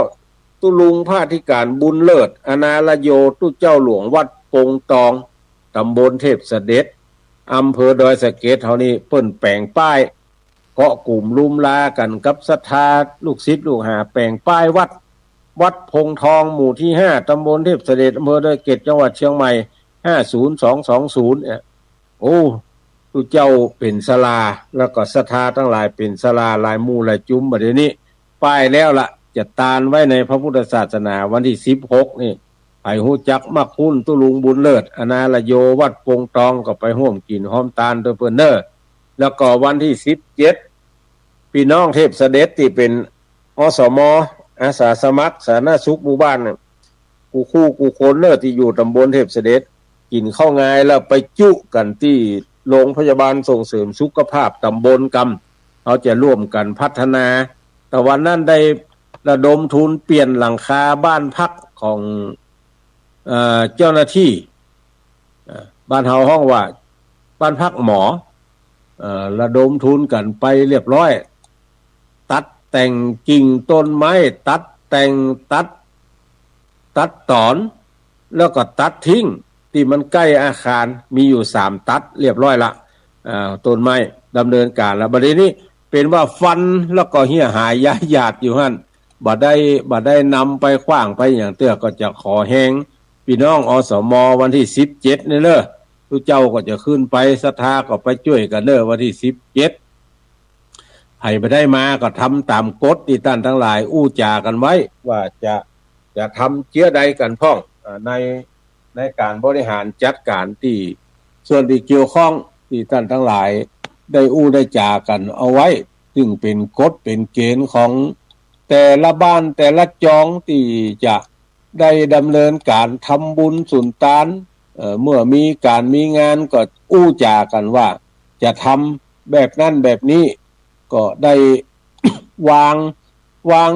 ตุ๊ลุงพระอธิก๋านบุญเลิศ อนาลโย ตุ๊เจ้าหลวงวัดปงตอง ต๋ำบลเทพเสด็จ อำเภอดอยสะเก็ดเฮานี่ เปิ้นแป๋งป้าย เกาะกุ่มลุมลากั๋นกับศรัทธาลูกศิษย์ลูกหา แป๋งป้ายวัด วัดปงตอง หมู่ตี้ห้า ต๋ำบลเทพเสด็จ อำเภอดอยสะเก็ด จังหวัดเชียงใหม่ ห้าศูนย์สองสองศูนย์ เนี่ย โอ้ ตุ๊เจ้าเป๋นศาลา แล้วก็ศรัทธาตังหลายเป๋นศาลา หลายหมู่หลายจุม บ่าเดี่ยวนี้ ป้ายแล้วละ จะตานไว้ในพระพุทธศาสนา วันตี้สิบหกนี่ ใผฮู้จักมักคุ้นตุ๊ลุงบุญเลิศ อนาลโย วัดปงตอง ก็ไปฮ่วมกิ๋นฮ่วมตานตวยเปิ้นเน่อ แล้วก็วันตี้สิบเจ็ด ปี้น้องเทพเสด็จตี้เป๋น อสม อาสาสมัครสาธารณสุขหมู่บ้านน่ะ กู้คู่กู้คนเน่อตี้อยู่ต๋ำบลเทพเสด็จ กิ๋นข้าวงายแล้วไปจุกั๋นตี้โรงพยาบาลส่งเสริมสุขภาพต๋ำบลกำ เฮาจะฮ่วมกั๋นพัฒนา แต่วันนั้นได้ระดมทุนเปลี่ยนหลังคาบ้านพักของ เอ่อ เจ้าหน้าตี้ เอ่อ บ้านเฮาฮ้องว่าบ้านพักหมอ เอ่อ ระดมทุนกั๋นไปเรียบร้อย ตัดแต่งกิ่งต้นไม้ ตัดแต่ง ตัด ตัดต๋อน แล้วก็ตัดทิ้ง ตี้มันใก้อาคาร มีอยู่สามตัดเรียบร้อยละ อ่า ต้นไม้ดำเนินก๋านละ บ่าเดี่ยวนี้เป๋นว่าฟันแล้วก็เหียหายย้ายหยาดอยู่หั้น บ่ได้ บ่ได้นำไปขว้างไปหยังเตื้อ ก็จะขอแฮงปี้น้อง อสม วันตี้สิบเจ็ดนี่เน่อ ตุ๊เจ้าก็จะขึ้นไป ศรัทธาก็ไปจ้วยกั๋นเน่อ วันตี้สิบเจ็ด ใผบ่ได้มาก็ทำต๋ามกฎตี้ต้านตังหลายอู้จ๋ากั๋นไว้ ว่าจะ จะทำเจื้อใดกั๋นพ่อง อ่า ใน ในก๋านบริหารจัดก๋านตี้ส่วนตี้เกี่ยวข้องตี้ต้านตังหลายได้อู้ได้จ๋ากั๋นเอาไว้ ซึ่งเป๋นกฎเป๋นเก๋ณฑ์ของแต่ละบ้านแต่ละจองตี้จะได้ดำเนินก๋านทำบุญสุนตาน เอ่อ เมื่อมีก๋านมีงานก็อู้จ๋ากั๋นว่าจะทำแบบนั้นแบบนี้ ก็ได้ วาง วาง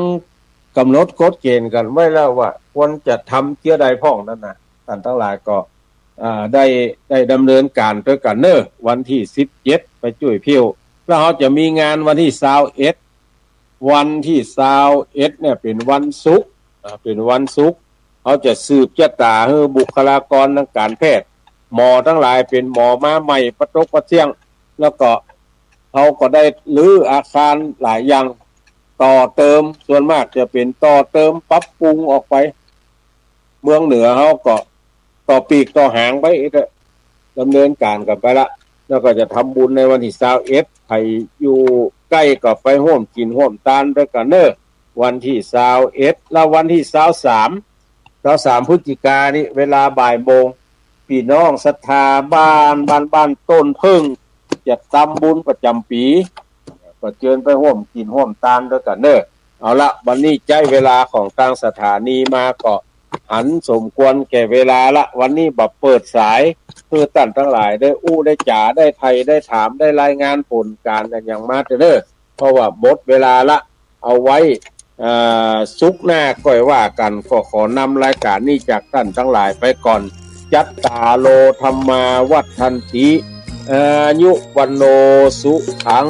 ก๋ำหนดกฎเก๋ณฑ์กั๋นไว้แล้วว่าควรจะทำเจื้อใดพ่องนั้นน่ะ ต้านตังหลายก็ อ่า ได้ ได้ดำเนินก๋านตวยกั๋นเน่อ วันตี้สิบเจ็ดไปจ้วยเผี้ยว แล้วเฮาจะมีงานวันตี้ซาวเอ็ด วันตี้ซาวเอ็ดเนี่ยเป๋นวันศุกร์ อ่า เป๋นวันศุกร์ เฮาจะสืบจะต๋าหื้อบุคลากรตางก๋านแพทย์ หมอตังหลายเป๋นหมอมาใหม่ปะตกปะเสี้ยง แล้วก็เฮาก็ได้รื้ออาคารหลายอย่าง ต่อเติม ส่วนมากจะเป๋นต่อเติมปรับปรุงออกไป เมืองเหนือเฮาก็ต่อปีกต่อหางไปอีกอะ ดำเนินก๋านกั๋นไปละ แล้วก็จะทำบุญในวันตี้ซาวเอ็ด ใผอยู่ใก้ก็ไปฮ่วมกิ๋นฮ่วมตานตวยกั๋นเน่อ วันตี้ซาวเอ็ด แล้ววันตี้ซาวสาม ซาวสามพฤศจิกานี้ เวลาบ่ายโมง ปี้น้องศรัทธาบ้าน บ้าน บ้านต้นเผิ้ง จะตำบุญประจ๋ำปี๋ ก็เจิญไปฮ่วมกิ๋นฮ่วมตานตวยกั๋นเน่อ เอาละ วันนี้ใจ๊เวลาของตางสถานีมาก็หันสมควรแก่เวลาละ วันนี้บ่เปิดสาย หื้อต้านตังหลายได้อู้ได้จ๋า ได้ไถ่ได้ถาม ได้รายงานผลก๋านอะหยังมาเต๊อะเน่อ เพราะว่าหมดเวลาละ เอาไว้ อ่า ศุกร์หน้าก้อยว่ากั๋น ก็ขอนำรายก๋านนี้จากต้านตังหลายไปก่อน จัตตาโร ธัมมา วัฑฒันติ อายุ วัณโณ สุขัง